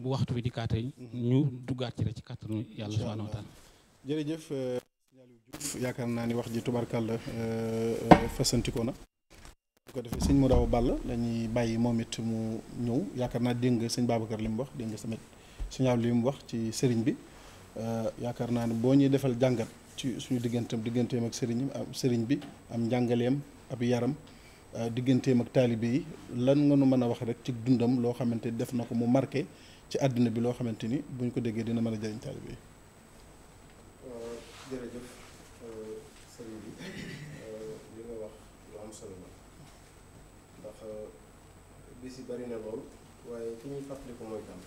bu waxtu bi di kaate ñu duggaat ci rek ci kàttanu yàlla subhanahu wa taala jërëjëf Diouf yaakaar naa ni wax ji tubarkàlla fasantikoo na bu ko defee sëñ Modaw Balla lañuy bàyyi moom it mu ñëw yaakaar naa dégg nga sëñ Babacar li mu wax dégg nga tamit suñu li mu wax ci sëriñ bi yaakaar naa ne boo ñuy defal jàngat ci suñu digganteem ak sëriñ bi am njàngaleem ab yaram digganteem ak taalibe yi lan nga nu mën a wax rek ci dundam loo xamante def na ko mu marqué ci àdduna bi loo xamante ni buñ ko déggee dina mën a jëriñ taalibe yi. jërëjëf sëriñ bi li nga wax lu am solo la ndax bis yi bari na lool waaye ki ñuy fàttaliku mooy kan.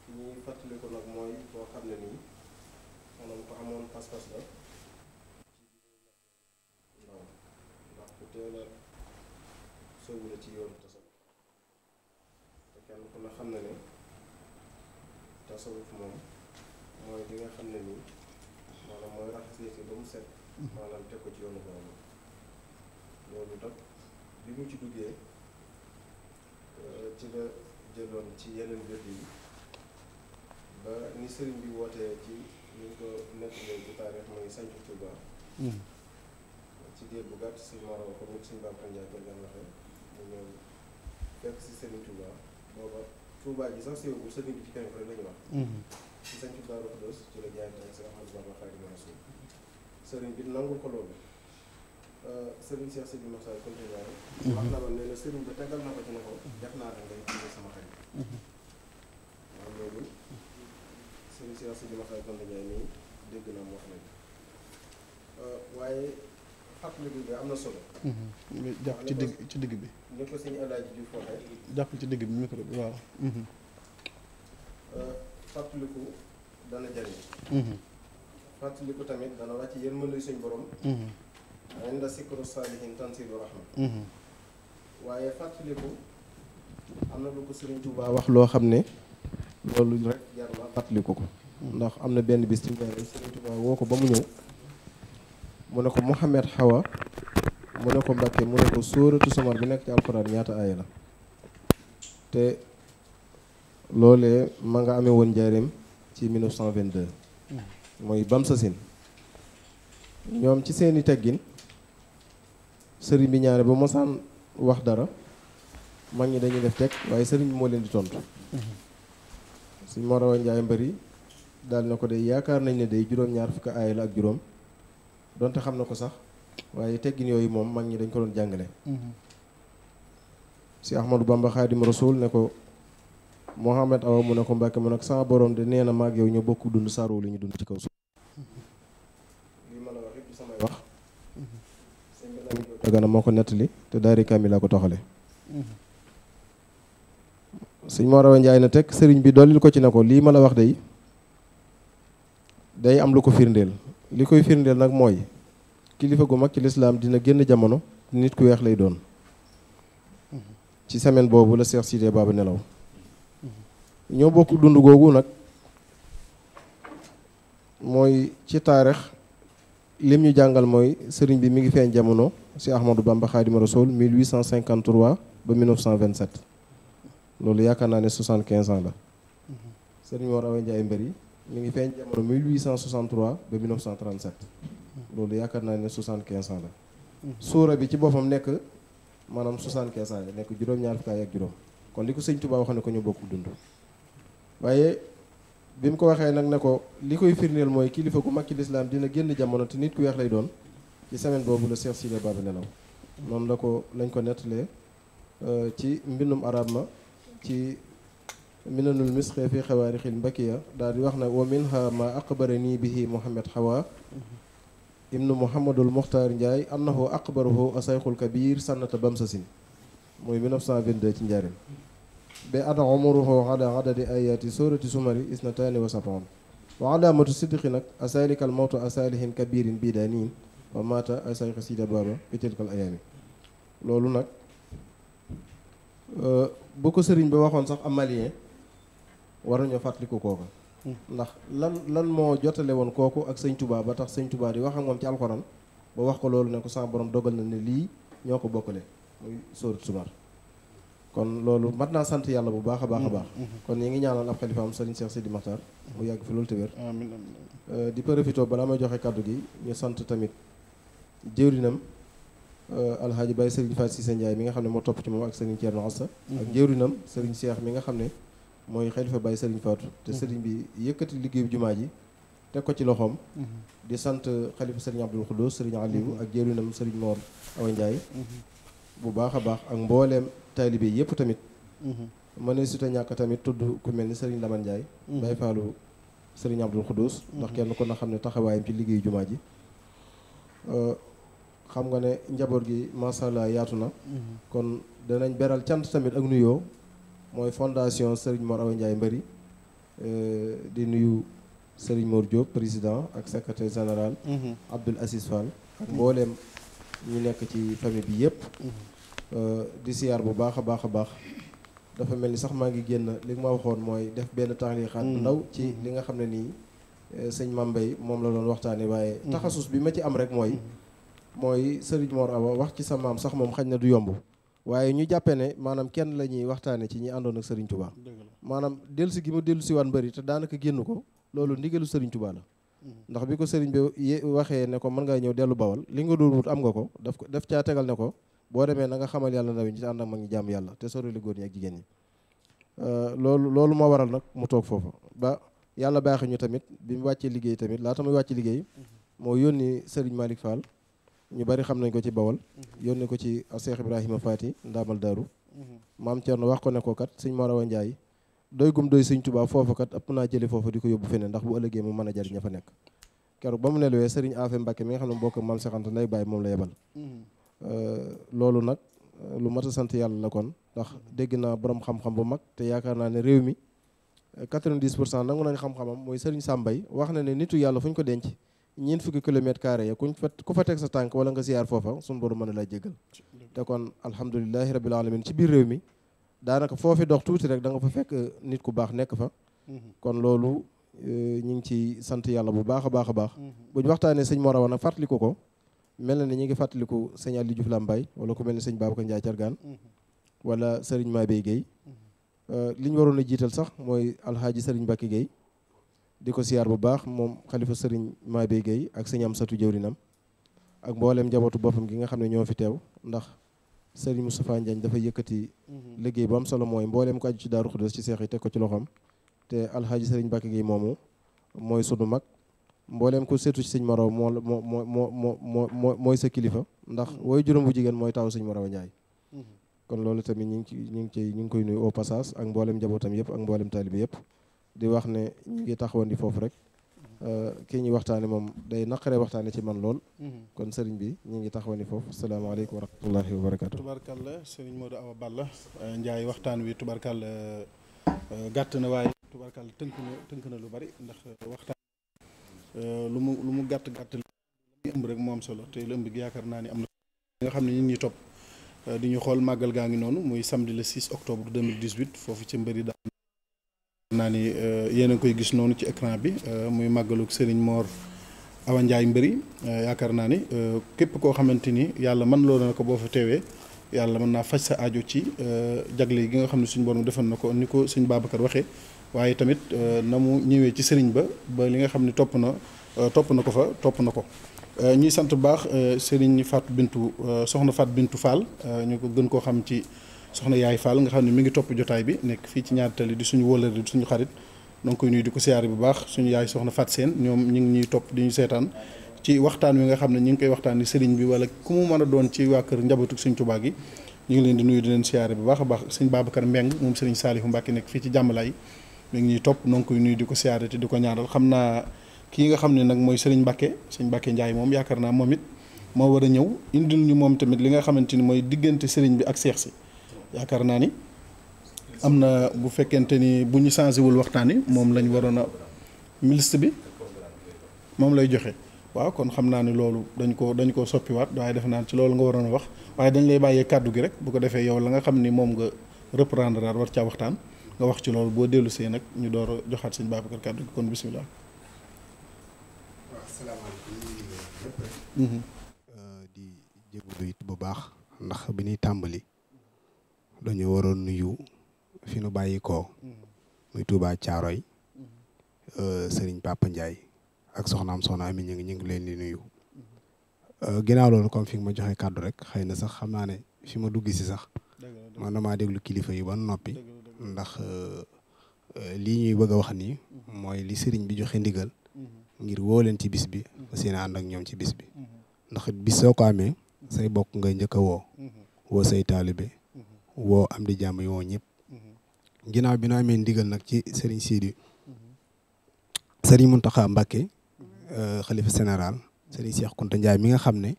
ki ñuy fàttaliku nag mooy boo xam ne nii maanaam ko amoon pas-pas la. ndax ku teel a sóobu la ci yoonu tasawuf kenn ku ne xam na ne tasawuf moom mooy li nga xam ne nii maanaam mooy raxas nit ki ba mu set maanaam teg ko ci yoonu borom loolu nag bi mu ci duggee ci la jëloon ci yeneen wér yi ba ni sëriñ bi wootee ci ñu ko nettalee ci taarix mooy sancu Touba ci diir bu gàtt si maro ko nit suñu Babacar Ndiaye Bergane waxee mu ñëw fekk si sëriñ Touba booba Touba ji sax séwagul sëriñ bi ci kenn rek la ñu wax ci sancu Daaru Xudoos ci la jaayante ak si Ahmadou Bamba Xaadimu Rasuul sëriñ bi nangul ko loolu sëriñ Cheikh Sidi Moussa Konte Ndiaye wax na ma ne na sëriñ bi tegal na ko ci ne ko def naa da ngay tuddee sama xarit waaw loolu sëriñ Cheikh Sidi Moussa Konte Ndiaye nii dégg na mu wax nañ waaye fàttaliku bi am na solo jàpp ci digg bi ni ko sëñ Alaaji Diouf waxee jàpp ci digg bi micro bi waaw fàttaliku dana jariñ fàttaliku tamit dana wàcc yéen mën luy suñ borom inda sikru saalihin tansilu rahma waaye fàttaliku am na lu ko Sëriñ Tuubaa wax loo xam ne loolu rek jar na fàttaliku ko ndax am na benn bis ci njëriñ Sëriñ Tuubaa woo ko ba mu ñëw mu ne ko Mouhamed Hawa mu ne ko Mbàkke mu ne ko sóoratu Samar bi nekk ci alxuraan ñaata aaya la te loolee ma nga amee woon njaareem ci 1922 mooy bam sasin ñoom ci seeni teggin sëriñ bi ñaare ba mosaan wax dara mag ñi dañuy def teg waaye sëriñ bi moo leen di tontu suñ moo rawa njaay mbëri daal na ko day yaakaar nañ ne day juróom-ñaar fukki aaya la ak juróom donte xam na ko sax waaye teggin yooyu moom mag ñi dañ ko doon jàngale si Ahmadou Bamba Xaadimu Rasuul ne ko Mohamed Awa mu ne ko Mbàkke mu ne ko sama borom de nee na maag yow ñoo bokk dund saaroo li ñu dund ci kaw suuf li ma la wax yëpp samay wax sëñ bi nag Dagana moo ko nettali te daari kaamil laa ko toxale sëñ Mor Awa Njaay na teg sëriñ bi dollil ko ci ne ko lii ma la wax day am lu ko firndeel li koy firndeel nag mooy kilifa gu mag ci lislaam dina génn jamono nit ku weex lay doon ci semaine boobu la Cheikh Sidé Baba nelaw ñoo bokk dund googu nag mooy ci taarix lim ñu jàngal mooy sëriñ bi mi ngi feeñ jamono si Ahmadou Bamba Xaadimu Rasuul 1853 ba 1927 loolu yaakaar naa ne 75 ans la sëriñ Mor Awa Ndiaye Mbëri mi ngi feeñ jamono 1863 ba 1937 loolu yaakaar naa ne 75 ans la suura bi ci boppam nekk maanaam 75 ans la nekk juróom-ñaar fukki ak juróom kon li ko sëñ Tuubaa wax ne ko ñu bokk dund waaye bi mu ko waxee nag ne ko li koy firndeel mooy kilifa gu mag ci lislaam dina génn jamono te nit ku weex lay doon ci semaine boobu la Cheikh Sidé Baba nelaw noonu la ko lañ ko nettalee ci mbindum arab ma ci minanul misxe fi xawaarixil mbakiya daal di wax na wa minha ma aqbarani bihi Mouhamed Hawa ibnu Mouhamadul Muxtaar Ndiaye annahu aqbarahu asayxul kabir sannata bamsasin mooy 1922 ci njaarim ba ada umuruhu ala adadi ayati surati sumari isnataani wa sab'un wa alaamatu sidqi nag asalikal mawtu asalihin kabirin bidanin wa mata asayx Sidé Baba fi tilkal ayaami loolu nag bu ko sëriñ bi waxoon sax am malien war nañoo fàttaliku kooka ndax lan moo jotale woon kooku ak sëñ Touba ba tax sëñ Touba di wax ak moom ci alxuraan ba wax ko loolu ne ko sama borom dogal na ne lii ñoo ko bokkale muy sóorat Sumar kon loolu mat naa sant yàlla bu baax a baax a baax kon ñi ngi ñaanal ab xalifaam sëriñ Cheikh Sidi Makhtar mu yàgg fi loolu te wér di profité balaa may joxe kàddu gi ñu sant tamit jëwrinam alhaaji Baye sëriñ Fatou Cissé Ndiaye mi nga xam ne moo topp ci moom ak sëriñ Thierno Assa ak jëwrinam sëriñ Cheikh mi nga xam ne mooy xalifa Baye sëriñ Fatou te sëriñ bi yëkkati liggéeyu jumaa ji teg ko ci loxoom di sant xalifa sëriñ Abdoul Khoudous sëriñ Aliou ak jëwrinam sëriñ Mor Awa Ndiaye bu baax a baax ak mbooleem taalibe yëpp tamit ma ne suta ñàkk tamit tudd ku mel ni sëriñ Lamane Ndiaye Baye Fallou sëriñ Abdoul Khoudous ndax kenn ko na xam ne taxawaayam ci liggéeyu jumaa ji xam nga ne njaboot gi macha allah yaatu na kon danañ beral cant tamit ak nuyoo mooy fondation Serigne Mor Awa Ndiaye Mbëri di nuyu Serigne Mor Diop président ak secrétaire général Abdoul Aziz Fall ak mbooleem ñu nekk ci famille bi yëpp di siyaar bu baax a baax a baax dafa mel ni sax maa ngi génn li nga ma waxoon mooy def benn taxliixaat bu ndaw ci li nga xam ne nii sëñ Mame Mbaye moom la doon waxtaane waaye taxasus bi ma ci am rek mooy Serigne Mor Awa wax ci sa maam sax moom xañ na du yomb waaye ñu jàppee ne maanaam kenn la ñuy waxtaane ci ñi àndoon ak Serigne Touba maanaam dellusi gi mu dellusi waan bëri te daanaka génn ko loolu ndigalu Serigne Touba la ndax bi ko Serigne bi waxee ne ko mën ngaa ñëw dellu Bawal li nga doon wut am nga ko daf caa tegal ne ko boo demee na nga xamal yàlla ndaw ñi ci ànd ak mag ñi jàmm yàlla te sori li góor ñi ak jigéen ñi loolu moo waral nag mu toog foofa ba yàlla baaxee ñu tamit bi mu wàccee liggéey tamit laata muy wàcce liggéey moo yónni Serigne Malick Fall ñu bari xam nañ ko ci Bawal yónni ko ci Cheikh Ibrahima Fati ndaamal daaru maam Thierno wax ko ne ko kat sëñ Mor Awa Ndiaye doy gum doy sëñ Touba foofa kat ëpp naa jële foofa di ko yóbbu feneen ndax bu ëllëgee mu mën a jariñ ña fa nekk keroog ba mu nelwee Serigne Afe Mbacke mi nga xam ne mbokk maam Cheikh Anta nday bàyyi moom la yebal loolu nag lu mat a sant yàlla la kon ndax dégg naa borom xam-xam bu mag te yaakaar naa ne réew mi 90% nangu nañ xam-xamam mooy Serigne Sambay wax na ne nitu yàlla fu ñu ko denc ñeent fukki kilomètres carré ya ku fa teg sa tànk wala nga siyaar foofa suñu borom mën a laa jéggal te kon alhamdulilahi rabbil alamin ci biir réew mi daanaka foofi dox tuuti rek da nga fa fekk nit ku baax nekk fa kon loolu ñu ngi ci sant yàlla bu baax a baax a baax bu ñu waxtaanee sëñ Mor Awa nag fàttaliku ko mel na ni ñu ngi fàttaliku sëñ Aliou Diouf Lambaye wala ku mel ni sëñ Babacar Ndiaye Thiargane wala Serigne Mabey Guèye li ñu waroon a jiital sax mooy alhaaji Serigne Mbacke Guèye di ko siyaar bu baax moom xalifa Serigne Mabey Guèye ak sëñ Amsatou jëwrinam ak mboolem njabootu boppam gi nga xam ne ñoo fi teew ndax Serigne Moustapha Ndiagne dafa yëkkati liggéey bu am solo mooy mboolem ko aju ci Daaru Xudoos ci seex yi teg ko ci loxoom te alhaaji Serigne Mbacke Guèye moomu mooy sunu mag mboolem ko seetu ci sëñ Mor Awa mooy sa kilifa ndax wooy juróom bu jigéen mooy taw sëñ Mor Awa Ndiaye kon loolu tamit ñu ngi koy nuyu au passage ak mboolem njabootam yëpp ak mboolem taalibe yëpp di wax ne ñu ngi taxawandi foofu rek kii ñuy waxtaane moom day naqaree waxtaane ci man lool kon sëriñ bi ñu ngi taxawandi foofu salaamaaleykum wa rahmatullahi wa barakatu tubarkalla sëriñ Modou Awa Balla Ndiaye waxtaan wi tubarkalla gàtt na waaye tubarkalla tënk na lu bari ndax waxtaan lu mu gàtt li ëmb rek moo am solo te lu ëmb gi yaakaar naa ni am na nga xam ne ñun ñi topp di ñu xool màggal gaa ngi noonu muy samedi le 6 octobre 2018 foofu ci mbëri daal naa ni yéen a ngi koy gis noonu ci écran bi muy màggaluk Serigne Mor Awa Ndiaye mbëri yaakaar naa ni képp koo xamante ni yàlla mën loo na ko boo fa teewee yàlla mën naa faj sa aajo ci jagle gi nga xam ne suñu borom defal na ko ni ko suñ Babacar waxee waaye tamit na mu ñëwee ci Serigne ba li nga xam ne topp na ko ñuy sant bu baax Serigne Fatou Bintou soxna Fatou Bintou Fall ñu ko gën koo xam ci soxna Yaay Fall nga xam ne mi ngi topp jotaay bi nekk fii ci ñaari tali di suñu wóolare di suñu xarit donc koy nuyu di ko siyaare bu baax suñu yaay soxna Fatou Seen ñoom ñu ngi ñuy topp di ñu seetaan ci waxtaan wi nga xam ne ñu ngi koy waxtaan ni Serigne bi wala ku mu mën a doon ci waa kër njabootu Serigne Touba gi ñu ngi leen di nuyu di leen siyaare bu baax a baax Serigne Babacar Mbeng moom Serigne Saliou Mbacke nekk fii ci jàmmalaay mi ngi ñuy topp donc koy nuyu di ko siyaare te di ko ñaanal xam naa kii nga xam ne nag mooy Serigne Mbacke Ndiaye moom yaakaar naa moom it moo war a ñëw indil ñu moom tamit li nga xamante ni mooy diggante Serigne bi ak Seex si yaakaar naa ni am na bu fekkente ni bu ñu changé wul waxtaan yi moom lañ waroon a liste bi moom lay joxe waaw kon xam naa ni loolu dañ ko soppiwaat waaye def naa ci loolu nga waroon a wax waaye dañ lay bàyyee kàddu gi rek bu ko defee yow la nga xam ni moom nga reprendre daal war caa waxtaan nga wax ci loolu boo dellu see nag ñu door a joxaat sëñ Babacar kàddu gi kon bisimilah. waaw salaamaaleykum di jégalu it bu baax ndax bi ñuy tàmbali dañoo waroon nuyu fi nu bàyyi ko muy Touba Thiaroy Serigne Papa Ndiaye ak soxnaam soxna Ami ñu ngi leen di nuyu ginnaaw loolu comme fi nga ma joxe kàddu rek xëy na sax xam naa ne fi ma dugg si sax man damaa déglu kilifa yi ba noppi ndax lii ñuy bëgg a wax nii mooy li Serigne bi joxe ndigal ngir woo leen ci bis bi fas yéene ànd ak ñoom ci bis bi ndax bis soo ko amee say bokk ngay njëkk a woo say taalibe woo am di jàmm yi woo ñëpp ginnaaw bi nu amee ndigal nag ci Serigne Sidi Serigne Mountakha Mbacké xalifa général Serigne Cheikh Kounta Ndiaye mi nga xam ne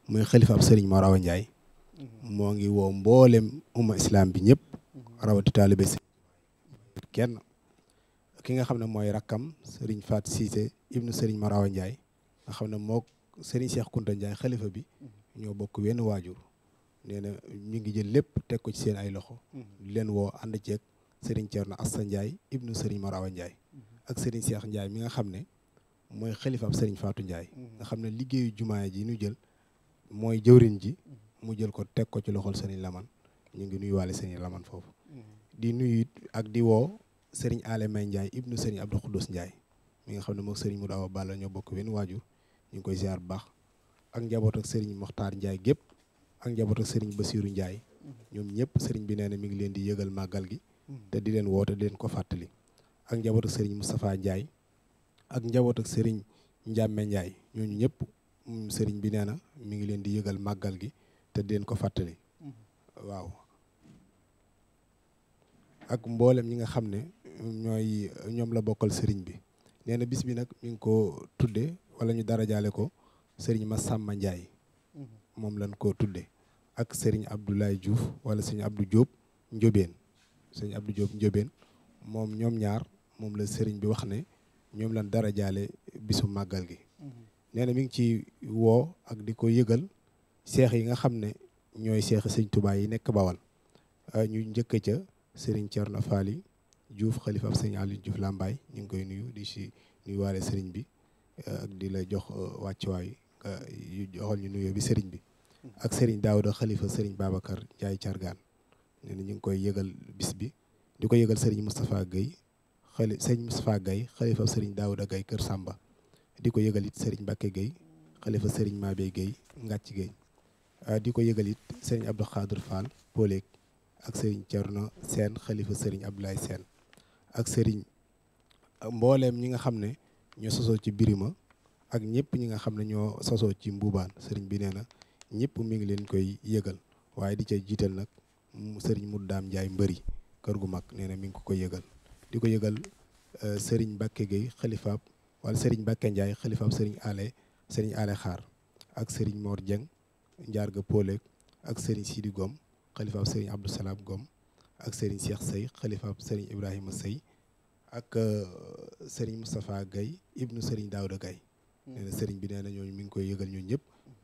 muy xalifa ab Serigne Mor Awa Ndiaye moo ngi woo mboolem umma islam bi ñëpp rawati taalibe kenn ki nga xam ne mooy rakkam Serigne Fat Cissé ibnu Serigne Mor Awa Ndiaye nga xam ne moo Serigne Cheikh Kounta Ndiaye xalifa bi ñoo bokk wenn waajur nee na ñu ngi jël lépp teg ko ci seen ay loxo di leen woo ànd ceeg Serigne Thierno Assa Ndiaye ibnu Serigne Mor Awa Ndiaye ak Serigne Cheikh Ndiaye mi nga xam ne mooy xalifaab Serigne Fatou Ndiaye nga xam ne liggéeyu jumaa ji ñu jël mooy jëwriñ ji mu jël ko teg ko ci loxol Serigne Lamane ñu ngi nuyuwaale Serigne Lamane foofu di nuyu ak di woo Serigne Ale May Ndiaye ibnu Serigne Abdou Khoudous Ndiaye mi nga xam ne moom Serigne Modou Awa Balla ñoo bokk benn waajur ñu ngi koy ziar bu baax ak njaboot ak Serigne Mokhtar Ndiaye gépp ak njaboot ak Serigne Bassirou Ndiaye ñoom ñëpp Serigne bi nee na mi ngi leen di yëgal màggal gi te di leen woote di leen ko fàttali ak njaboot ak Serigne Moustapha Ndiaye ak njaboot ak Serigne Ndiame Ndiaye ñooñu ñëpp Serigne bi nee na mi ngi leen di yëgal màggal gi te di leen ko fàttali waaw ak mboolem ñi nga xam ne ñoom la bokkal Serigne bi nee na bis bi nag mi ngi ko tudde wala ñu darajaale ko Serigne Massamba Ndiaye moom lañ ko tudde ak Serigne Abdoulaye Diouf wala Serigne Abdou Diop Ndiobène Serigne Abdou Diop Ndiobène moom ñoom ñaar moom la Serigne bi wax ne ñoom lañ darajaale bisu màggal gi nee na mi ngi ci woo ak di ko yëgal seex yi nga xam ne ñooy seexi Sëñ Tuubaa yi nekk Bawal ñu njëkk ca Serigne Thierno Faly Diouf xalifa ab Serigne Aliou Diouf Lambaye ñu ngi koy nuyu di si nuyu waale Serigne bi ak di la jox wàccuwaay yu joxal ñu nuyoo bi Serigne bi ak Serigne Daouda xalifa Serigne Babacar Ndiaye Thiargane nee na ñu ngi koy yëgal bis bi di ko yëgal Serigne Moustapha Guèye Serigne Moustapha Guèye xalifa Serigne Daouda Guèye Kër Samba di ko yëgal it Serigne Mbacké Guèye xalifa Serigne Mabé Guèye Ngàcc Guèye di ko yëgal it Serigne Abdou Khadir Fall Poléek ak Serigne Thierno Sène xalifa Serigne Abdoulaye Sène ak Serigne mbooleem ñi nga xam ne ñoo sosoo ci Birima ak ñëpp ñi nga xam ne ñoo sosoo ci Mbuubaan Serigne bi nee na ñëpp mi ngi leen koy yëgal waaye di ca jiital nag Serigne Muddaam Ndiaye Mbëri kër gu mag nee na mi ngi ko koy yëgal di ko yëgal Serigne Mbacké Guèye xalifaab wala Serigne Mbacké Ndiaye xalifaab Serigne Ale Xaar ak Serigne Mor Dieng Njaarga Poléek ak Serigne Sidi Gom xalifaab Serigne Abdou Salam Gom ak Serigne Cheikh Sey xalifaab Serigne Ibrahima Sey ak Serigne Moustapha Guèye ibnu Serigne Daouda Guèye nee na Serigne bi nee na ñooñu mi ngi koy yëgal ñooñu ñëpp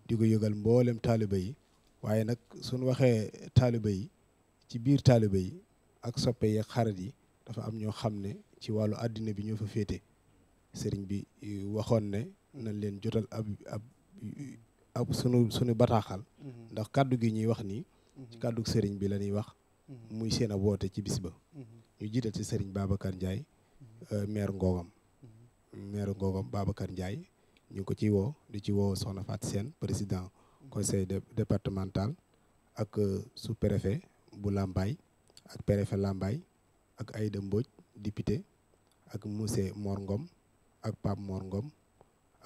di ko yëgal mboolem taaliba yi waaye nag suñu waxee taaliba yi ci biir taaliba yi ak soppe yi ak xarit yi dafa am ñoo xam ne ci wàllu àddina bi ñoo fa féete Serigne bi waxoon ne nañ leen jotal ab sunu bataaxal ndax kàddu gi ñuy wax nii ci kàddu Serigne bi la ñuy wax muy seen a woote ci bis ba ñu jiital ci Serigne Babacar Ndiaye maire Ngogam Babacar Ndiaye ñu ngi ko ci woo di ci woo Soxna Fatou Sène président conseil départemental ak sous-préfet bu Lambaye ak préfet Lambaye ak Aïda Mbodj député ak monsieur Mor Ngom ak Pape Mor Ngom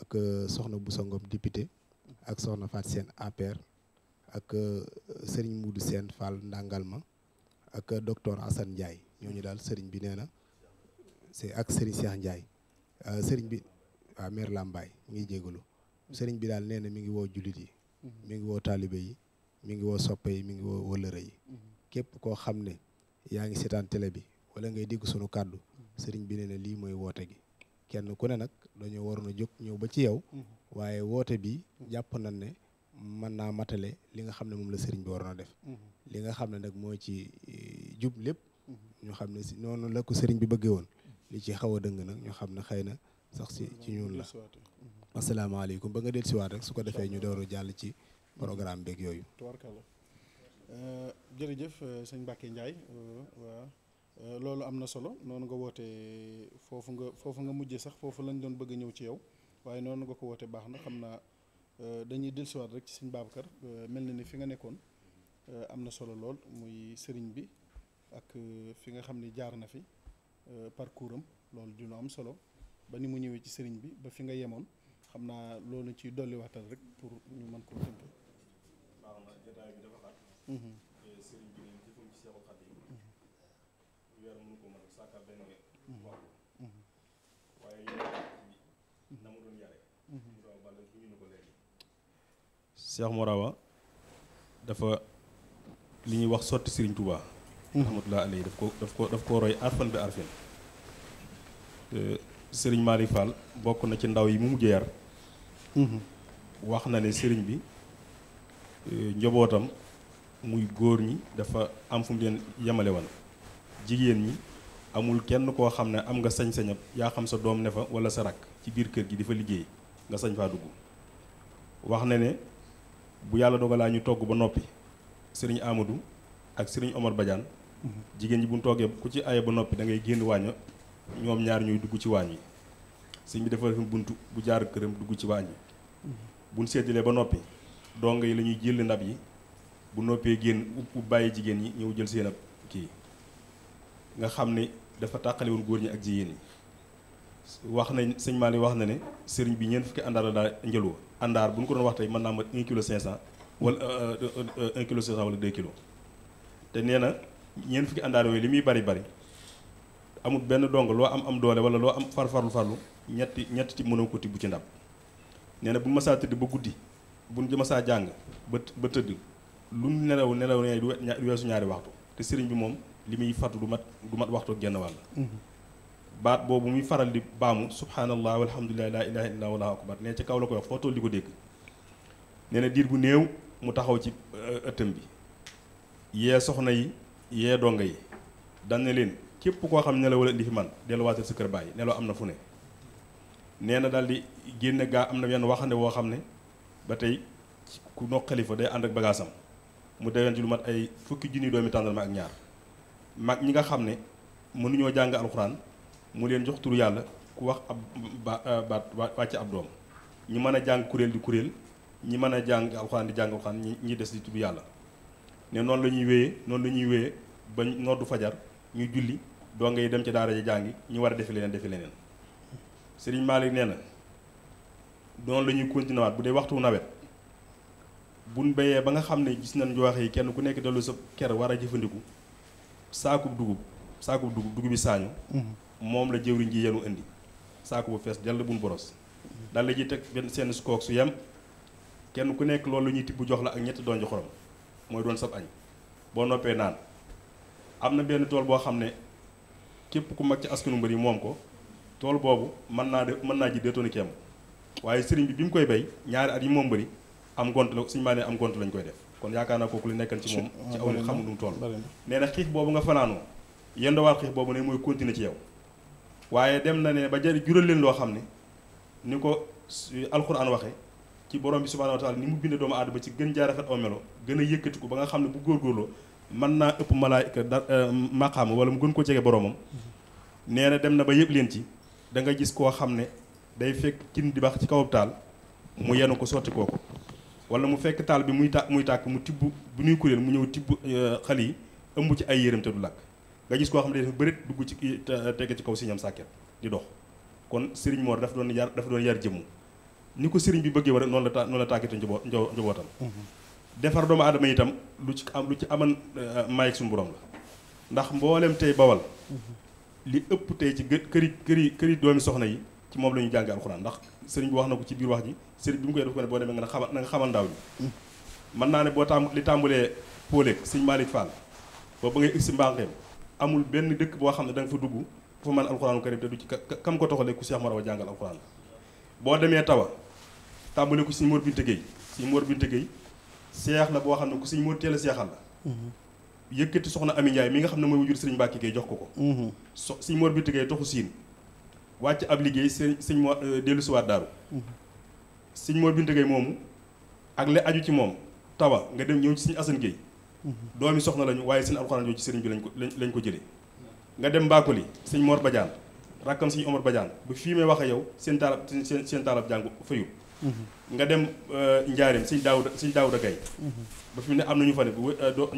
ak Soxna Boussa Ngom député ak Soxna Fatou Sène APR ak Serigne Moudou Sène Fall Ndangalma ak docteur Assane Ndiaye ñooñu daal Serigne bi nee na c'est ak Serigne Cheikh Ndiaye Serigne bi waaw maire Lambaye mi ngi jégalu Serigne bi daal nee na mi ngi woo jullit yi mi ngi woo taalibe yi mi ngi woo soppe yi mi ngi woo wëllëre yi képp koo xam ne yaa ngi seetaan télé bi wala ngay dégg sunu kàddu Serigne bi nee na lii mooy woote gi kenn ku ne nag dañoo waroon a jóg ñëw ba ci yow waaye woote bi jàpp nañ ne mën naa matale li nga xam ne moom la Serigne bi waroon a def li nga xam ne nag moo ci jub lépp ñu xam ne si noonu la ko Serigne bi bëggee woon li ci xaw a dëng nag ñu xam ne xëy na sax ci ñun la asalaamaaleykum ba nga del siwaat rek su ko defee ñu door a jàll ci programme beeg yooyu tubarkalla jërëjëf sëñ Mbacké Ndiaye waaw loolu am na solo noonu nga woote foofu nga mujjee sax foofu lañ doon bëgg a ñëw ci yow waaye noonu nga ko woote baax na xam naa dañuy dellusiwaat rek ci sëñ Babacar mel na ni fi nga nekkoon am na solo lool muy sëriñ bi ak fi nga xam ni jaar na fi parcours am loolu dina am solo ba ni mu ñëwee ci sëriñ bi ba fi nga yemoon xam naa loolu ci dolli waxtaan rek pour ñu mën koo tënk. baax na jotaay bi dafa xat. sëriñ bi leen jëfam ci Seexul Xadiim weer mënu ko mën a sàkkal benn waxtu. waaye yow na mu doon yare. mu doon bàll bu ñu ko léegi. Cheikh Morawa dafa li ñuy wax sotti Sëriñ Tuubaa. rahmatullahi alayhi daf ko roy arfan bi arfin. Sëriñ Malick Fall bokk na ci ndaw yi mu mujjee yar. wax na ne sëriñ bi njobootam muy góor ñi dafa am fu mu leen yemale woon jigéen ñi amul kenn koo xam ne am nga sañ-sañab yaa xam sa doom ne fa wala sa rakk ci biir kër gi di fa liggéey nga sañ faa dugg. wax na ne bu yàlla dogalaa ñu togg ba noppi sëriñ Amadou ak sëriñ Omar Badiane jigéen ñi bu ñu toggee ku ci aye ba noppi da ngay génn waañ ñoom ñaar ñuy dugg ci waañ wi sëñ bi dafa def buntu bu jaar këram dugg ci waañ wi buñ seddalee ba noppi dongo yi la ñuy jël ndab yi bu noppee génn u bàyyi jigéen ñi ñëw jël seen ab kii nga xam ne dafa tàqale woon góor ñi ak jigéen ñi. wax nañ sëñ Malick wax na ne sëriñ bi ñeent fukki àndaar la daa njëloo àndaar bu ñu ko doon wax tey mën naa mat 1 kilo 500 wala 1 kilo 500 wala 2 kilos te nee na ñeent fukki àndaar yooyu li muy bari bari amul benn dong loo am doole wala loo am farlu ñetti ti mënoo ko tibb ci ndab nee na bu masaa tëdd ba guddi bu ñu masaa jàng ba tëdd lu nelaw ne du weesu ñaari waxtu te sëriñ bi moom li muy fàttu du mat waxtu ak genn wàll. baat boobu muy faral di baamu subhanallah walhamdulilah la ilaha illa wallahu akbar nee ca kaw la koy wax foo toll di ko dégg nee na diir bu néew mu taxaw ci ëttam bi yee soxna yi yee donga yi dan ne leen képp koo xam ne nelaw wala indi fi man delluwaatal sa kër bàyyi nelaw am na fu ne. nee na daal di génne gaa am na yenn waxande woo xam ne ba tey ku no xalifa day ànd ak bagaasam mu dewen ci lu mat ay fukki junni doomi tàndalma ak ñaar mag ñi nga xam ne mënuñoo jàng alxuraan mu leen jox turu yàlla ku wax ab baat wàcc ab doom ñi mën a jàng kuréel di kuréel ñi mën a jàng alxuraan di jàng alxuraan ñi des di tudd yàlla ne noonu la ñuy wéyee ba noddu fajar ñu julli doo ngay dem ca daara ja jàngi ñu war a defi leneen Sëriñ Malick nee na noonu la ñuy continué waat bu dee waxtu nawet buñ béyee ba nga xam ne gis nañ jowaxe yi kenn ku nekk dellu sa ker war a jëfandiku saakub dugub bi saañu moom la jëwriñ ji yenu indi saako bu fees dell buñ boros dal la ji teg benn seen kook su yem kenn ku nekk loolu la ñuy tibb jox la ak ñetti doon ji xorom mooy doon sab añ boo noppee naan am na benn tool boo xam ne képp ku mag ci askanu mbër yi moom ko tool boobu mën naa ji 2 tonnes keem waaye sëriñ bi mu koy bay ñaari at yi moom bëri am gont la suñu maanee am gont lañ koy def kon yaakaar naa kooku li nekkan ci moom ci aw nit xamul nu mu toll nee na xiif boobu nga fanaanoo yendowaat xiif boobu ne mooy continuer ci yow waaye dem na ne ba jural leen loo xam ne ni ko alxuraan waxe ci borom bi subhaanahu wa taala ni mu binde doomu aadama ci gën jaa rafet aw melo gën a yëkkati ko ba nga xam ne bu góorgóorloo mën naa ëpp malaayika maqaama wala mu gën ko jege boromam nee na dem na ba yëpp leen ci da nga gis koo xam ne day fekk cin di bax ci kawab taal mu yenu ko sotti kooku wala mu fekk taal bi muy tàkk mu tibb bu ñuy kuréel mu ñëw tibb xal yi ëmb ci ay yéreem te du lakk nga gis koo xam ne dafa bërit dugg ci tege ci kaw siñam sàkket di dox kon Serigne Mor dafa doon yar jëmm ni ko Serigne bi bëggee war noonu la tàggate njobootam defar doomu aadama itam lu ci aman maayeg suñu borom la ndax mboolem tey bawal li ëpp tey ci këri doomi soxna yi ci moom la ñu jànge alxuraan ndax Serigne bi wax na ko ci biir wax ji Serigne bi mu koy def ko ne boo demee nga xamal ndaw ñi mën naa ne boo li tàmbalee Póoleeg Serigne Malick Fall boobu ba ngay ëgsi Mbanqeem amul benn dëkk boo xam ne da nga fa dugg fa man alxuraanu karim te du ci kam ko toxalee ku Cheikh Mor Awa jàngal alxuraan la boo demee Tawa tàmbale ko Serigne Mor Binta Gueye seex la boo xam ne ku Serigne Mor teel a seexal la yëkkati soxna Ami Ndiaye mi nga xam ne mooy wujur Serigne Mbacke Gueye jox ko Serigne Mor Binta Gueye toxu siin wàcc ab liggéey Serigne Mor dellu siwaat daaru Serigne Mor Binta Gueye moomu ak la aju ci moom Tawa nga dem ñëw ci Serigne Assane Gueye doomi soxna lañu waaye seen alxuraan jooju ci sëriñ bi lañ ko jëlee nga dem Mbakoli sëñ Mor Badiane rakkam sëñ Omar Badiane ba fii may wax ak yow seen taalab jàng fayul nga dem Njaareem sëñ Daawuda Gaye ba fi mu ne am nañu fa ne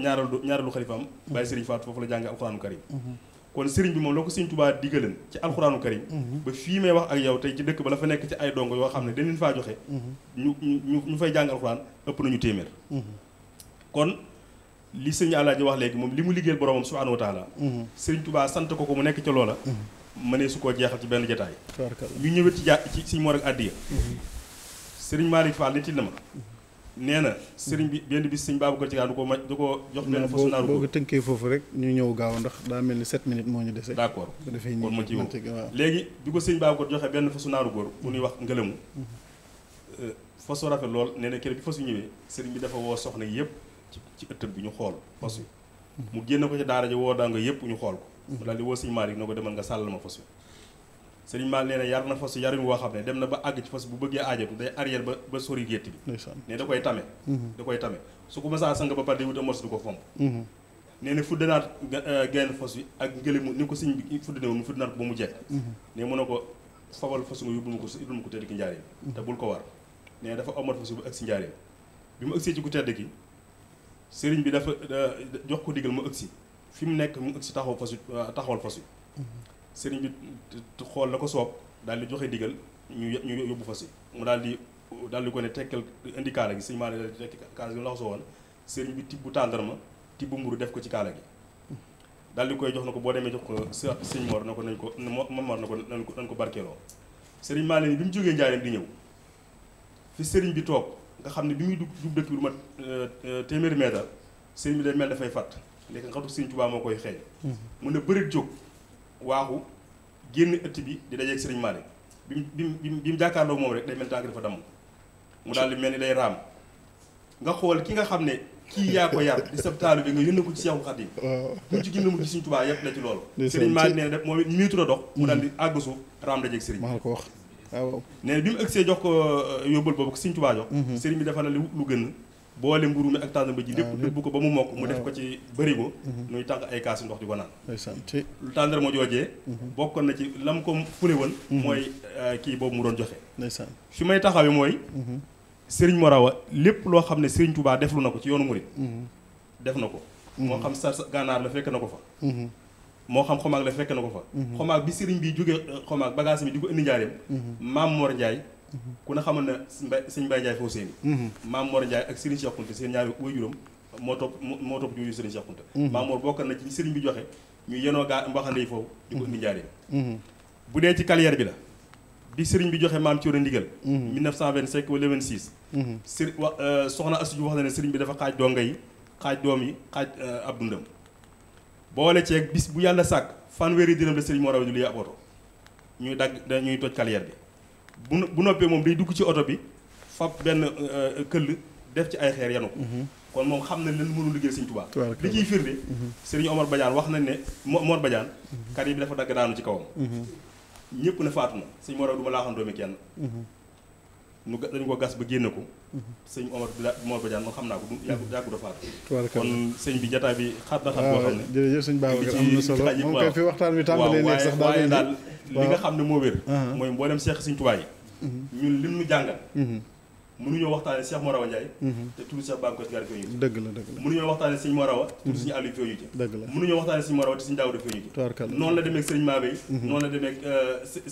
ñaareelu xalifaam bàyyi sëriñ Faatu foofu la jàng alxuraanu karim kon sëriñ bi moom loo ko sëñ Tuubaa diggaleen ci alxuraanu karim ba fii may wax ak yow tey ci dëkk ba la fa nekk ci ay dongo yoo xam ne dañ leen faa joxe ñu fay jàng alxuraan ëpp nañu téeméer kon li sëñ Alaaji wax léegi moom li mu liggéeyal boromam subhaanahu wa taala sëriñ Tuubaa sant ko mu nekk ca loola mënee su koo jeexal ci benn jotaay ñu ñëwet ci sëñ Mor ak addiya sëriñ Malick Fall netti na ma nee na sëriñ bi benn bis sëñ Babacar ci gaa du ko jox benn fasu naaru boo ko tënkee foofu rek ñu ñëw gaaw ndax daa mel ni 7 minutes moo ñu dese d'accord kon ma ci yow waaw léegi bi ko sëñ Babacar joxee benn fasu naaru góor bu ñuy wax ngëlëmu fasu rafet lool nee na kër bi fasu ñëwee sëriñ bi dafa woo soxna yëpp ci ëttëb bi ñu xool fas wi mu génn ko ci daara ji woo daanga yëpp ñu xool ko mu daal di woo sëñ Malick na ko demal nga sàllal ma fas wi sëriñ Malick nee na yar na fas wi yarin woo xam ne dem na ba àgg ci fas bu bëggee aajatu day arrière ba sori gétt bi ne da koy tame su ko mësaa sang ba pare day wut a mos du ko fomp nee na fudd naat genn fas wi ak ngëlimu ni ko sëñ bi fudd ne woon mu fudd naat ko ba mu jekk ne mën na ko fabal fas nga yóbbul ma ko tedd ki njaareem te bul ko war nee na dafa amat fas wi bu ëgg si njaareem bi mu ëgsee ci ku tedd ki sëriñ bi dafa jox ko digal mu ëgsi fi mu nekk mu ëgsi taxawal fas wi sëriñ bi xool la ko soob daal di joxe digal ñu yóbbu fas wi mu daal di ko ne tekkal indi kaala gi sëñ maa ne tekki kaala gi la soo woon sëriñ bi tibb tàndarma tibb mburu def ko ci kaala gi daal di koy jox na ko boo demee jox ko sëñ Mor na ko nañ ko Mamar na ko nañ ko barkeeloo sëriñ maa ne bi mu jógee Njaaréem di ñëw fi sëriñ bi toog nga xam ne bi muy dugg dëkk bi du mat téeméeri meetar sëriñ bi day mel dafay fàtt léegi nga xam ne sëriñ Tuubaa moo koy xeeñ mun na bërit jóg waaxu génn ëtt bi di dajeeg sëriñ Malick bi mu jàkkaarloo moom rek day mel tànk dafa damm mu daal di mel ni day raam nga xool ki nga xam ne kii yaa ko yar di sab taalu bi nga yónnee ko ci Seexul Xadiim mu ci gën a mu ci sëriñ Tuubaa yëpp la ci loolu sëriñ Malick nee na def moom it ñuy tura dox mu daal di àgg suuf raam dajeeg sëriñ maa ko wax waaw nee na bi mu ëgsee jox ko yóbbal boobu ko sëriñ Tuubaa jox sëriñ bi dafa na lu gën boole mburu mi ak tàndarma ji lépp dëbb ko ba mu mokk mu def ko ci bërigo nuy tànk ay kaasi ndox di ko naan lu tàndarma joojee bokkoon na ci lam ko fule woon mooy kii boobu mu doon joxe fi may taxawee mooy sëriñ Morawa lépp loo xam ne sëriñ Tuubaa deflu na ko ci yoonu murit def na ko moo xam sa gànnaar la fekk na ko fa moo xam xomaag la fekk na ko fa xomaag bi sëriñ bi jógee xomaag bagage bi di ko indi njaareem Maam Mor Ndiaye ku ne xamal na sëñ Mbaye Ndiaye foofu seeni Maam Mor Ndiaye ak sëriñ Cheikh Kounta seen ñaari waajuram moo topp jooju sëriñ Cheikh Kounta Maam Mor bokk na ci sëriñ bi joxe ñu yenoo gaa mbaxande yi foofu di ko indi njaareem bu dee ci carrière bi la bi sëriñ bi joxe maam ci war a ndigal 1925 wala 26 soxna Astou Diouf wax na ne sëriñ bi dafa xaaj donga yi xaaj doom yi xaaj ab dundam boole ceeg bis bu yàlla sàkk fanweeri dërëm la sëriñ moo raw ju liy ab oto ñuy ñuy toj carrière bi bu noppee moom day dugg ci oto bi fab benn këll def ci ay xeer yanu ko kon moom xam na leen mënul liggéey sëriñ Tuubaa li ciy firnde sëriñ Omar Badiane wax nañ ne Mor Badiane carrière bi dafa dagg daanu ci kawam ñëpp ne faatu na sëñ Mor du ma laa xam doomi kenn dañu ko gas ba génne ko sëñ Mor Badiane man xam naa ko du yàggu da faatu kon sëñ bi jataay bi xat na xat boo xam ne jërëjëf sëñ Babacar am na solo moom kay fi waxtaan bi tàmbalee nekk sax waaye daal li nga xam ne moo wér mooy mboolem Seex sëñ Tuubaa yi ñun lim ñu jàngal mënuñoo waxtaane Cheikh Morawa Ndiaye te tudd Cheikh Babacar Ndiaye feeñu ci dëgg la mënuñoo waxtaane sëñ Morawa tudd suñu Aliou feeñu ci dëgg la mënuñoo waxtaane sëñ Morawa te sëñ Daawda feeñu ci noonu la demee sëriñ Mabey noonu la demee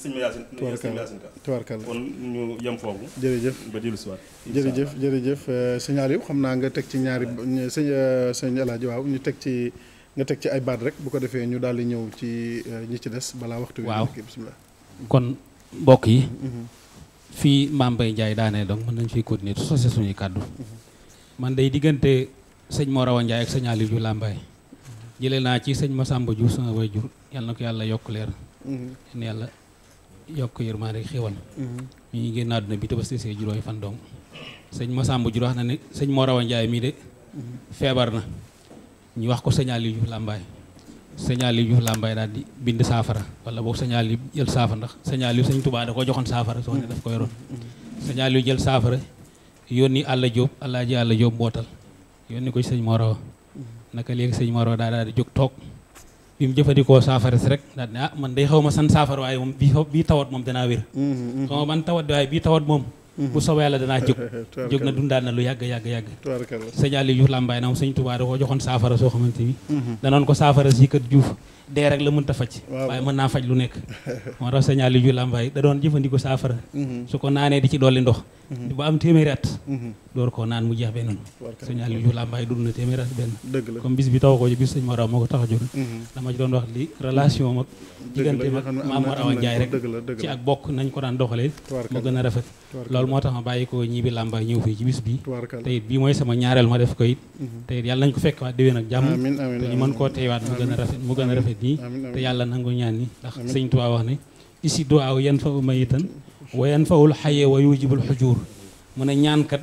sëñ Yaasin Ka tubaarkalla kon ñu yem foofu jërëjëf ba dellu si waat jërëjëf sëñ Aliou xam naa nga teg ci ñaari sëñ El Hadji waaw ñu teg ci nga teg ci ay baat rek bu ko defee ñu daal di ñëw ci ñi ci des balaa waxtu bi waaw bismillah kon mbokk yi fii Mame Mbaye Ndiaye daanee donc mën nañ fiy continuer tu sose suñuy kàddu man day diggante sëñ Morawa Ndiaye ak sëñ Aliou Diouf Lambaye jëlee naa ci sëñ Massamba Diouf sama waajur yal na ko yàlla yokk leer ne yàlla yokk yërmande xéwal ñu ngi génn àdduna bi Tabaski see juróomi fan donc sëñ Massamba Diouf wax na ne sëñ Morawa Ndiaye mii de feebar na ñu wax ko sëñ Aliou Diouf Lambaye sëñ Aliou Diouf Lambaye daal di bind saafara wala boog sëñ Aliou jël saafara ndax sëñ Aliou sëñ Touba da ko joxoon saafara soo ne daf ko yoroon sëñ Aliou jël saafara yónni Alla Diop Alaaji Alla Diop mbootal yónni ko ci sëñ Morawa naka léegi sëñ Morawa daal di jóg toog bi mu jëfandikoo saafara si rek daal ne man day xaw ma san saafara waaye moom bii tawat moom danaa wér xaw ma man tawat waaye bii tawat moom bu soobee yàlla danaa jóg na dundaal na lu yàgg sëñ Aliou Diouf Lambaye na moom sëñ Touba da ko joxoon saafara soo xamante ni danoon ko saafara si kër Diouf dee rek la mënta faj waaye mën naa faj lu nekk moo tax sëñ Aliou Diouf Lambaye da doon jëfandikoo saafara su ko naanee di ci dolli ndox ba am téeméeri at door koo naan mu jeex benn sëñ Aliou Diouf Lambaye dund na téeméeri at benn comme bis bi taw ko ci bis sëñ Morawa moo ko tax a jóg dama ci doon wax li relation mag diggante mag Maam Morawa Ndiaye rek ci ak bokk nañ ko daan doxalee moo gën a rafet loolu moo tax ma bàyyi ko ñibbi Lambaye ñëw fii ci bis bi te it bii mooy sama ñaareel ma def ko it te it yàlla nañ ko fekk waat déwén ak jàmm te ñu mën koo teewaat mu gën a rafet nii te yàlla nangu ñaan ni ndax sëñ Tuubaa wax ne isi duwaaw yan fa u mayitan wa yan fa ul xaye wa yujibul xujur mu ne ñaankat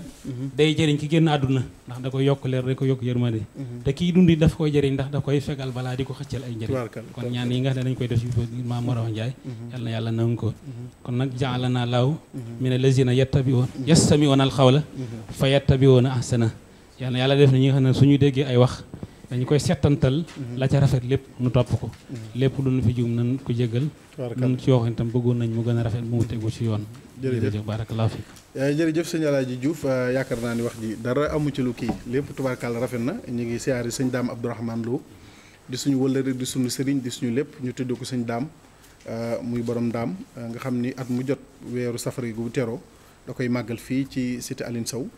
day jëriñ ki génn àdduna ndax da koy yokk leer da koy yokk yërmande te kii dundi daf koy jëriñ ndax da koy fegal balaa di ko xëccal ay njëriñ kon ñaan yi nga xam ne dañ koy def ci Maam Mor Awa Ndiaye yal na yàlla nangu ko kon nag ja'alana laahu mina lazina yastami'una al-qawla fa yattabi'una ahsana yàlla def na ñi nga xam ne suñu déggee ay wax dañu koy settantal la ca rafet lépp nu topp ko lépp lu nu fi jum nan ko jéggal nun ci yoo itam bëggoon nañ mu gën a rafet mu tegu ci yoon jërëjëf barakallahu fiik jërëjëf sëñ Alaaji Diouf yaakaar naa ni wax ji dara amu ci lu kii lépp tubaarkàlla rafet na ñu ngi siyaari sëñ Daam Abdourahmane Lo di suñu wëllëre di suñu sëriñ di suñu lépp ñu tudd ko sëñ Daam muy borom Daam nga xam ni at mu jot weeru safari gu teroo da koy màggal fii ci cité Aline Sow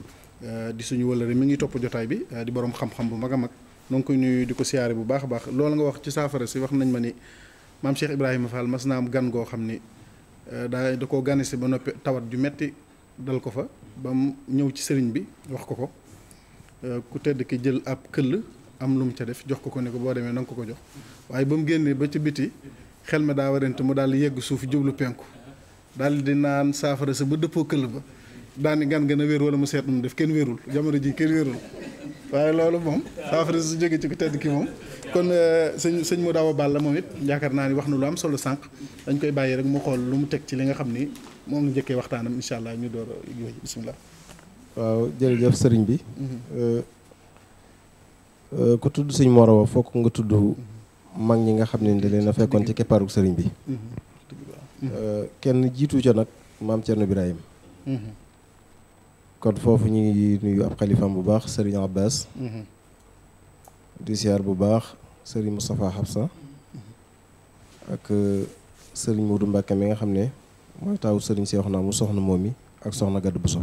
di suñu wëllëre mi ngi topp jotaay bi di borom xam-xam bu mag a mag noo ngi koy nuyu di ko siyaare bu baax a baax loolu nga wax ci saafara si wax nañ ma ni maam Cheikh Ibrahima Fall mas naa am gan goo xam ni da koo gane si ba noppi tawat ju metti dal ko fa ba mu ñëw ci sëriñ bi wax ko ku tedd ki jël ab këll am lu mu ca def jox ko ne ko boo demee na nga ko jox waaye ba mu génnee ba ci biti xel ma daa warante mu daal di yegg suuf jublu penku daal di naan saafara sa ba dëppoo këll ba daani gan gën a wér wala mu seet mu def kenn wérul jamono ji kenn wérul waaye loolu moom saafara su jóge ci ku tedd ki moom kon sëñ mu daaw a bàll moom it yaakaar naa ni wax na lu am solo sànq dañ koy bàyyi rek mu xool lu mu teg ci li nga xam ni moom la njëkkee waxtaanam incha allah ñu door a bisimilah. waaw jërëjëf sëriñ bi ku tudd sëñ Mor Awa fokk nga tudd mag ñi nga xam ne da leen a fekkoon ci keppaaruk sëriñ bi kenn jiitu ca nag maam Thierno Birahim kon foofu ñu ngi nuyu ab xalifaam bu baax sëriñ Abbas di siyaar bu baax sëriñ Moustapha Habsa ak sëriñ Modou Mbacke mi nga xam ne mooy taawu sëriñ Seexuna mu soxna moom mi ak soxna Gadd Bousso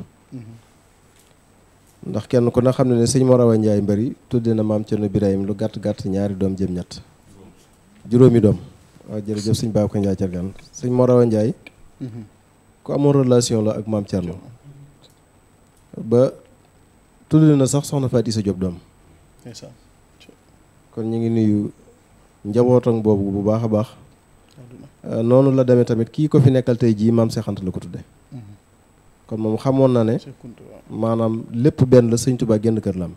ndax kenn ku na xam ne sëñ Mor Awa Ndiaye Mbari tudde na maam Thierno Birahim lu gàtt-gàtt ñaari doom jëm ñett juróomi doom waaw jërëjëf sëñ Babacar Ndiaye Thiergane sëñ Mor Awa Ndiaye ku amoon relation la ak maam Thierno ba tudde na sax soxna Fatou Issa Diop doom kon ñu ngi nuyu njabootam boobu bu baax a baax noonu la demee tamit kii ko fi nekkal tey jii maam Seex Anta la ko tudde kon moom xamoon na ne maanaam lépp benn la sëñ Tuubaa genn kër la am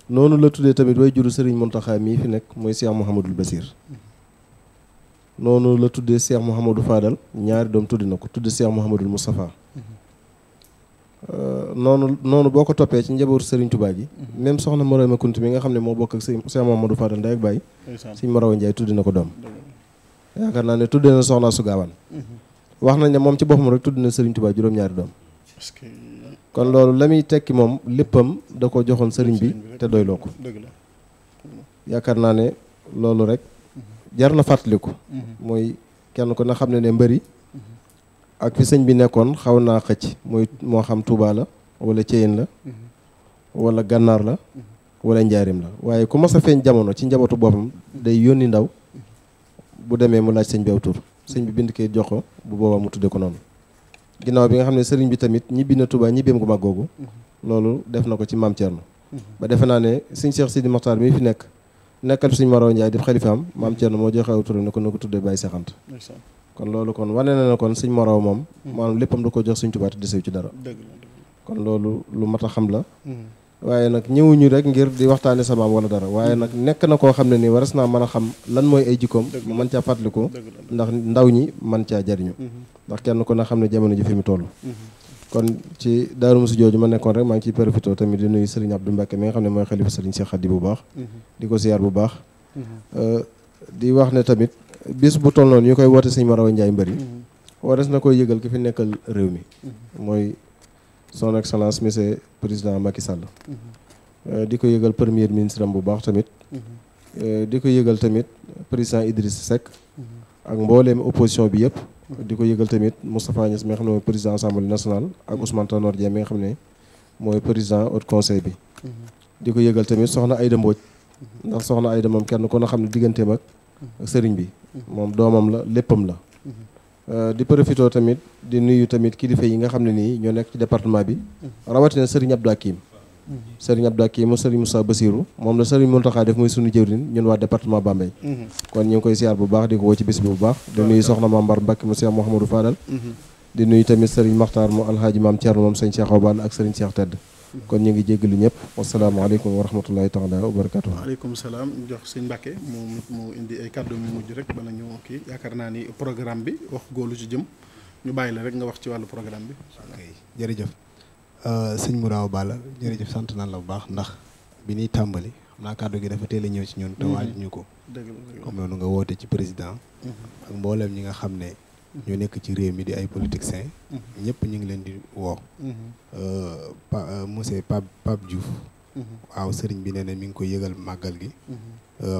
noonu la tuddee tamit way juru sëriñ Muntaxa mii fi nekk mooy Cheikh Mouhamadul Basir noonu la tuddee Cheikh Mouhamadou Fadal ñaari doom tuddi na ko tudde Cheikh Mouhamadul Moustapha noonu boo ko toppee ci njabootu sëriñ Tuubaa gi même soxna Morama Kunti mi nga xam ne moo bokk ak Cheikh Mouhamadou Fadal ndey ak baay sëñ Mor Awa Ndiaye tuddi na ko doom yaakaar naa ne tudde na soxna su gaawaan wax nañ ne moom ci boppam rek tudd na sëriñ Tuubaa juróom-ñaari doom kon loolu la muy tekki moom léppam da ko joxoon sëriñ bi te doyloo ko yaakaar naa ne loolu rek jar na fàttaliku mooy kenn ko na xam ne mbëri ak fi sëñ bi nekkoon xaw naa xëcc mooy moo xam Touba la wala Thièyène la wala Gànnaar la wala Njaarim la waaye ku mas a feeñ jamono ci njabootu boppam day yónni ndaw bu demee mu laaj sëñ bi aw tur sëñ bi bind kay jox ko bu boobaa mu tudde ko noonu ginnaaw bi nga xam ne sëriñ bi tamit ñibbi na Touba ñibbeem gu mag googu loolu def na ko ci maam Thierno ba defe naa ne sëñ Cheikh Sidi Mokhtar mi fi nekkal sëñ Mor Awa Ndiaye di xalifaam maam Thierno moo joxe aw turam ne ko na ko tuddee Baye Cheikh Anta kon loolu kon wane na ne kon sëñ Mor Awa moom maanaam léppam da ko jox sëñ Touba te desew ci dara kon loolu lu mat a xam la waaye nag ñëwuñu rek ngir di waxtaane sa maam wala dara waaye nag nekk na koo xam ne nii waras naa mën a xam lan mooy ay jikkoom mën caa fàttaliku ndax ndaw ñi mën caa jariñu ndax kenn ko na xam ne jamono ji fi mu toll kon ci Daaru Musi jooju ma nekkoon rek maa ngi ciy profité tamit di nuyu Serigne Abdou Mbacke mi nga xam ne mooy xalifa Serigne Cheikh Khady bu baax di ko ziar bu baax di wax ne tamit bis bu toll noonu ñu koy woote sëñ Mor Awa Ndiaye Mbari waras na koy yëgal ki fi nekkal réew mi mooy son excellence monsieur président Macky Sall di ko yëgal premier ministre am bu baax tamit di ko yëgal tamit président Idriss Seck ak mbooleem opposition bi yëpp di ko yëgal tamit Moustapha Niasse mi nga xam ne mooy président assemblée nationale ak Ousmane Tanor Dieng mi nga xam ne mooy président haut conseil bi di ko yëgal tamit soxna Aïda Mbodj ndax soxna Aïda moom kenn ko na xam ne digganteem ak sëriñ bi moom doomam la léppam la di profité tamit di nuyu tamit kilifa yi nga xam ne nii ñoo nekk ci département bi rawatina Serigne Abdou Hakim Serigne Abdou Hakim mu Serigne Moussa Bassirou moom la Serigne Mountakha def muy sunu jëwriñ ñun waa département Bambey kon ñu ngi koy siyaar bu baax di ko woo ci bis bi bu baax di nuyu soxna Mambar Mbacke mu Cheikh Mouhamadou Fadal di nuyu tamit sëriñ Maxtaar mu alhaaji maam Thierno moom sëñ Cheikh Awa ak sëriñ Cheikh Tedd kon ñu ngi jéggalu ñëpp wasalaamaaleykum wa rahmatullahi taala wa barakatuh. waaleykum salaam jox sëñ Mbàkke mu indi ay kàddu yu mujj rek bala ñu kii yaakaar naa ni programme bi wax góolu ci jëm ñu bàyyi la rek nga wax ci wàllu programme bi. ok jërëjëf sëñ Mouraw Balla jërëjëf sant nan la bu baax ndax bi ñuy tàmbali xam naa kàddu gi dafa teel a ñëw ci ñun te waaju ñu ko comme noonu nga woote ci président ak mbooleem ñi nga xam ne ñoo nekk ci réew mi di ay politiciens ñëpp ñu ngi leen di woo monsieur Pape Diouf waaw sëriñ bi nee na mi ngi koy yëgal màggal gi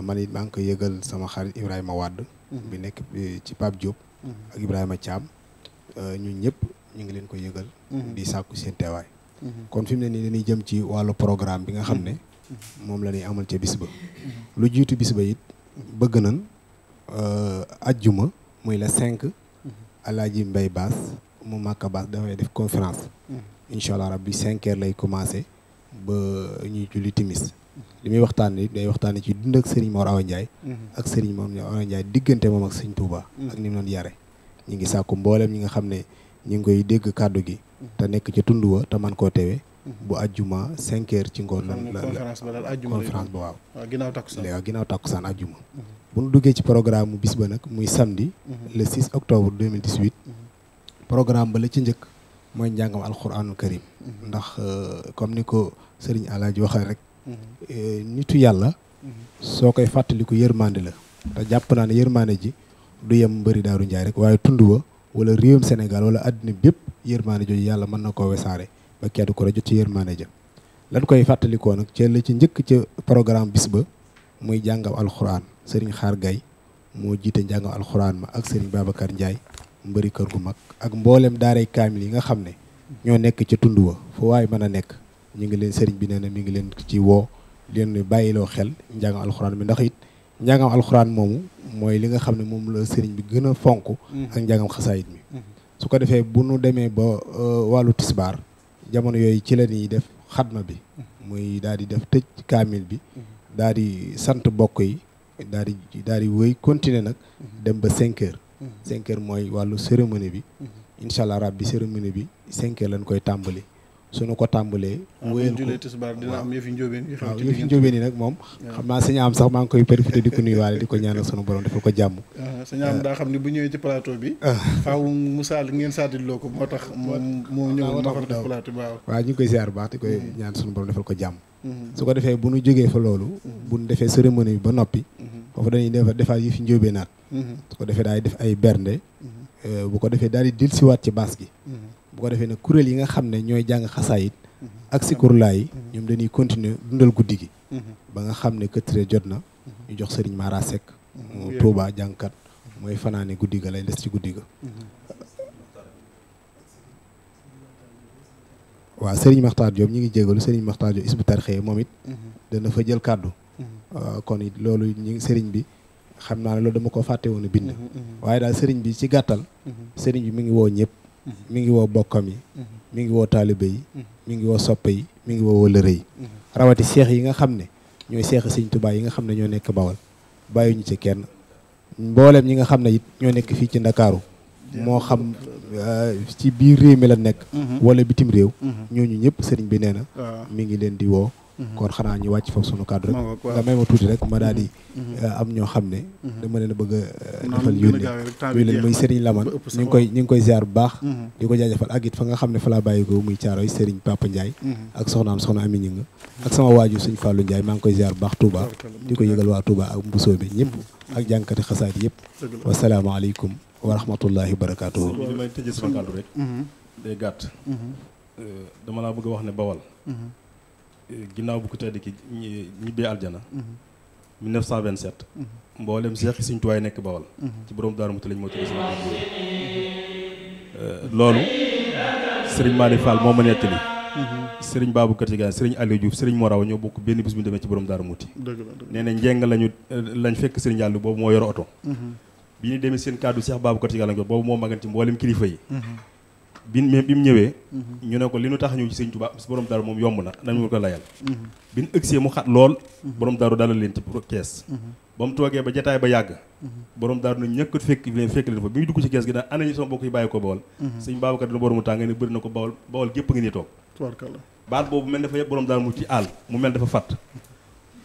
man it maa ngi koy yëgal sama xarit Ibrahima Wade bi nekk ci Pape Diop ak Ibrahima Thiam ñun ñëpp ñu ngi leen koy yëgal di sàkku seen teewaay kon fi mu ne nii dañuy jëm ci wàllu programme bi nga xam ne moom la ñuy amal ca bis ba lu jiitu bis ba it bëgg nañ ajjuma muy la 5 Alaaji Mbay Baas mu Màkka Baas dafay def conférence incha allah rabbi 5 heures lay commencé ba ñuy julli timis li muy waxtaanee day waxtaanee ci dund ak Serigne Mor Awa Ndiaye ak Serigne Mor Awa Ndiaye diggante moom ak Serigne Touba ak ni mu doon yare ñi ngi sàkku mboolem ñi nga xam ne ñi ngi koy dégg kàddu gi te nekk ca tund wa te man koo tewe bu ajjuma 5 heures ci ngoon la conférence ba waaw ginnaaw takkusaan ajjuma bu ñu duggee ci programme bis ba nag muy samedi le 6 octobre 2018 programme ba la ci njëkk mooy njàngam alquranul karim ndax comme ni ko Serigne Alaaji waxee rek nitu yàlla soo koy fàttaliku yërmande la te jàpp naa ne yërmande ji du yem mbëri Daaru Njaay rek waaye tund wa wala réewum Sénégal wala àddina bépp yërmande jooju yàlla mën na koo wesaare ba kenn ko jot ci yërmande ja lan koy fàttalikoo nag ci la ci njëkk ca programme bis ba muy jàngam alxuraan Serigne Xaar Gay moo jiite njàngam alxuraan ma ak Serigne Babacar Ndiaye mbëri kër gu mag ak mboolem daaray kaamil yi nga xam ne ñoo nekk ca tund wa fu waay mën a nekk ñu ngi leen Serigne bi nee na mi ngi leen ci woo leen bàyyiloo xel njàngam alxuraan bi ndax it njàngam alxuraan moomu mooy li nga xam ne moom la Serigne bi gën a fonk ak njàngam xasaayit mi su ko defee bu nu demee ba wàllu tisbaar jamono yooyu ci la ñuy def xatma bi muy daal di def tëj kaamil bi daal di sant bokk yi daal di wéy continuer nag dem ba 5 heures 5 heures mooy wàllu cérémonie bi incha allah rabbi cérémonie bi 5 heures lañ koy tàmbali suñu ko tàmbalee wéyal ko dina am yëfi njóobeen waaw yëfi njóobeen yi nag moom xam naa sañu am sax maa ngi koy profité di ko nuyuwaale di ko ñaanal sunu borom defal ko jàmm sañu am daa xam ne bu ñëwee ci plateau bi faaw mu saal ngeen saatiloo ko moo tax moo ñëw ma fa def plateau waaw ñu ngi koy ziar bu baax di koy ñaan sunu borom defal ko jàmm su ko defee bu ñu jógee fa loolu bu ñu defee cérémonie bi ba noppi foofu dañuy defaat yëfi njóobeenaat su ko defee daal di def ay bernde bu ko defee daal di dellusiwaat ci baas gi bu ko defee nag kuréel yi nga xam ne ñooy jàng xasaayit ak sikurlaa yi ñoom dañuy continuer dundal guddi gi ba nga xam ne këttre jot na ñu jox Serigne Mara Seck mu Touba jàngkat mooy fanaane guddi ga lay des ci guddi ga waaw Serigne Makhtar Diop ñi ngi jégalu Serigne Makhtar Diop Hizbut Tarqiyyah moom it dana fa jël kàddu kon it loolu ñi ngi Serigne bi xam naa ne loolu dama ko fàtte woon a bind waaye daal Serigne bi ci gàttal Serigne bi mi ngi woo ñëpp mi ngi woo bokkam yi mi ngi woo taalibe yi mi ngi woo soppe yi mi ngi woo wëllëre yi rawati seex yi nga xam ne ñooy seexi Sëñ Tuubaa yi nga xam ne ñoo nekk Bawal bàyyiñu ci kenn mboolem ñi nga xam ne it ñoo nekk fii ci Ndakaaru moo xam ci biir réew mi la nekk wala bitim réew ñooñu ñëpp sëriñ bi nee na mi ngi leen di woo kon xanaa ñu wàcc foofu sunu kàddu rek nga may ma tuuti rek ma daal di am ñoo xam ne dama leen a bëgg a defal yónni muy leen muy Serigne Laman ñu ngi koy ziar bu baax di ko jaajëfal ak it fa nga xam ne fa laa bàyyi ko muy Caaroy Serigne Papa Ndiaye ak soxnaam soxna Ami Ñing ak sama waaju Sëñ Fallou Ndiaye maa ngi koy ziar bu baax Touba di ko yëgal waa Touba ak Mbusoo bi ñëpp ak jànkati xasaat yëpp wasalaamaaleykum wa rahmatullahi wa barakaatuhu li may tëjee sama kàddu rek day gàtt dama laa bëgg a wax ne Bawal ginnaaw bu ko tedd ki ñibbee aljana 1927 mboolem seex Sëñ Tuubaa nekk Bawal ci borom Daaru Muxti lañ moo tëdd sama loolu Serigne Mali Fall moo ma nettali Serigne Babacar Tidiane Serigne Aliou Diouf Serigne Moraw ñoo bokk benn bis bu ñu demee ci borom Daaru Muxti nee na njeng lañ fekk Serigne Aliou boobu moo yor oto bi ñu demee seen kàddu Cheikh Babacar Tidiane lañ boobu moo magan ci mboolem kilifa yi bi mu ñëwee ñu ne ko li nu tax ñëw ci Sëñ Tuubaa borom daaru moom yomb na nañu ko layal bi ñu ëgsee mu xat lool borom daaru dalal leen ci kees ba mu toogee ba jataay ba yàgg borom daaru nañ ñëkkat fekk leen fa bi muy dugg ci kees gi daan ana ñu sama bokk yi bàyyi ko Bawol sëñ Babacar dina boromu tàng ne bëri na ko Bawol gépp nga nii toog baat boobu mel dafa yëpp borom daal mu ci àll mu mel dafa fàtt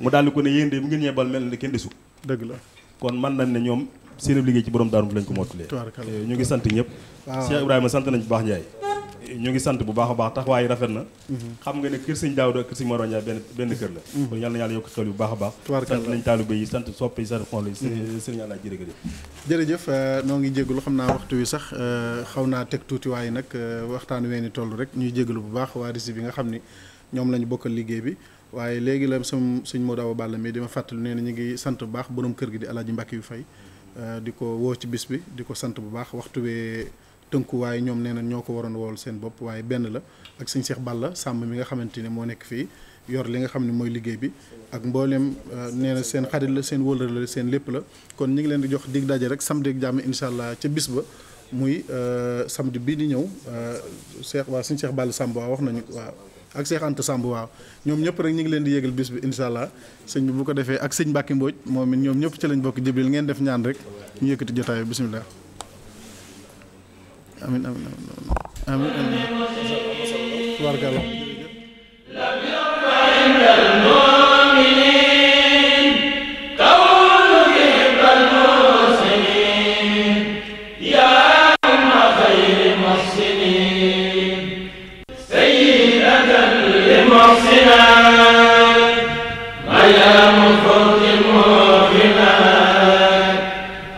mu daal di ko ne yéen de bu ngeen ñeebal mel ne kenn desu dëgg la kon man nañ ne ñoom seen liggéey ci borom daaru lañ ko mottulee ñu ngi sant ñëpp Cheikh Ibrahima sant nañ bu baax Ndiaye ñu ngi sant bu baax a baax taxawaay rafet na xam nga ne kër sëñ Daawda ak kër sëñ Mor Ndiaye benn kër la kon yàlla na yàlla yokk xel bu baax a baax sant nañ taalibe yi sant soppe yi sant xol yi sëriñ Alla jërëjëf noo ngi jégalu xam naa waxtu wi sax xaw naa teg tuuti waaye nag waxtaan weeni toll rek ñuy jégalu bu baax waa RISI bi nga xam ni ñoom lañu bokkal liggéey bi waaye léegi la sëñ Modou Awa Balla mi dima fàttali nee na ñu ngi sant bu baax borom kër gi di Alaaji Mbàkke yu fay di ko woo ci bis bi di ko sant bu baax waxtu wee tënku waaye ñoom nee na ñoo ko waroon wool seen bopp waaye benn la ak sëñ Cheikh Balla Samb mi nga xamante ne moo nekk fii yor li nga xam ne mooy liggéey bi ak mboolem nee na seen xarit la seen wóllare la seen lépp la kon ñu ngi leen di jox dig daje rek samedi ak jàmm incha allah ca bis ba muy samedi bii di ñëw Cheikh waa sëñ Cheikh Balla Samb waaw wax nañu waaw ak Cheikh Anta Samb waaw ñoom ñëpp rek ñu ngi leen di yégal bis bi incha allah sëñ bi bu ko defee ak sëñ Mbacke Mbodj moom it ñoom ñëpp ci lañ bokk Jibril ngeen def ñaan rek ñu yëkkati jotaay bi bisimilah. amin amin amin amin tubaarkalla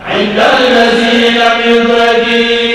عند الذي لم يدرك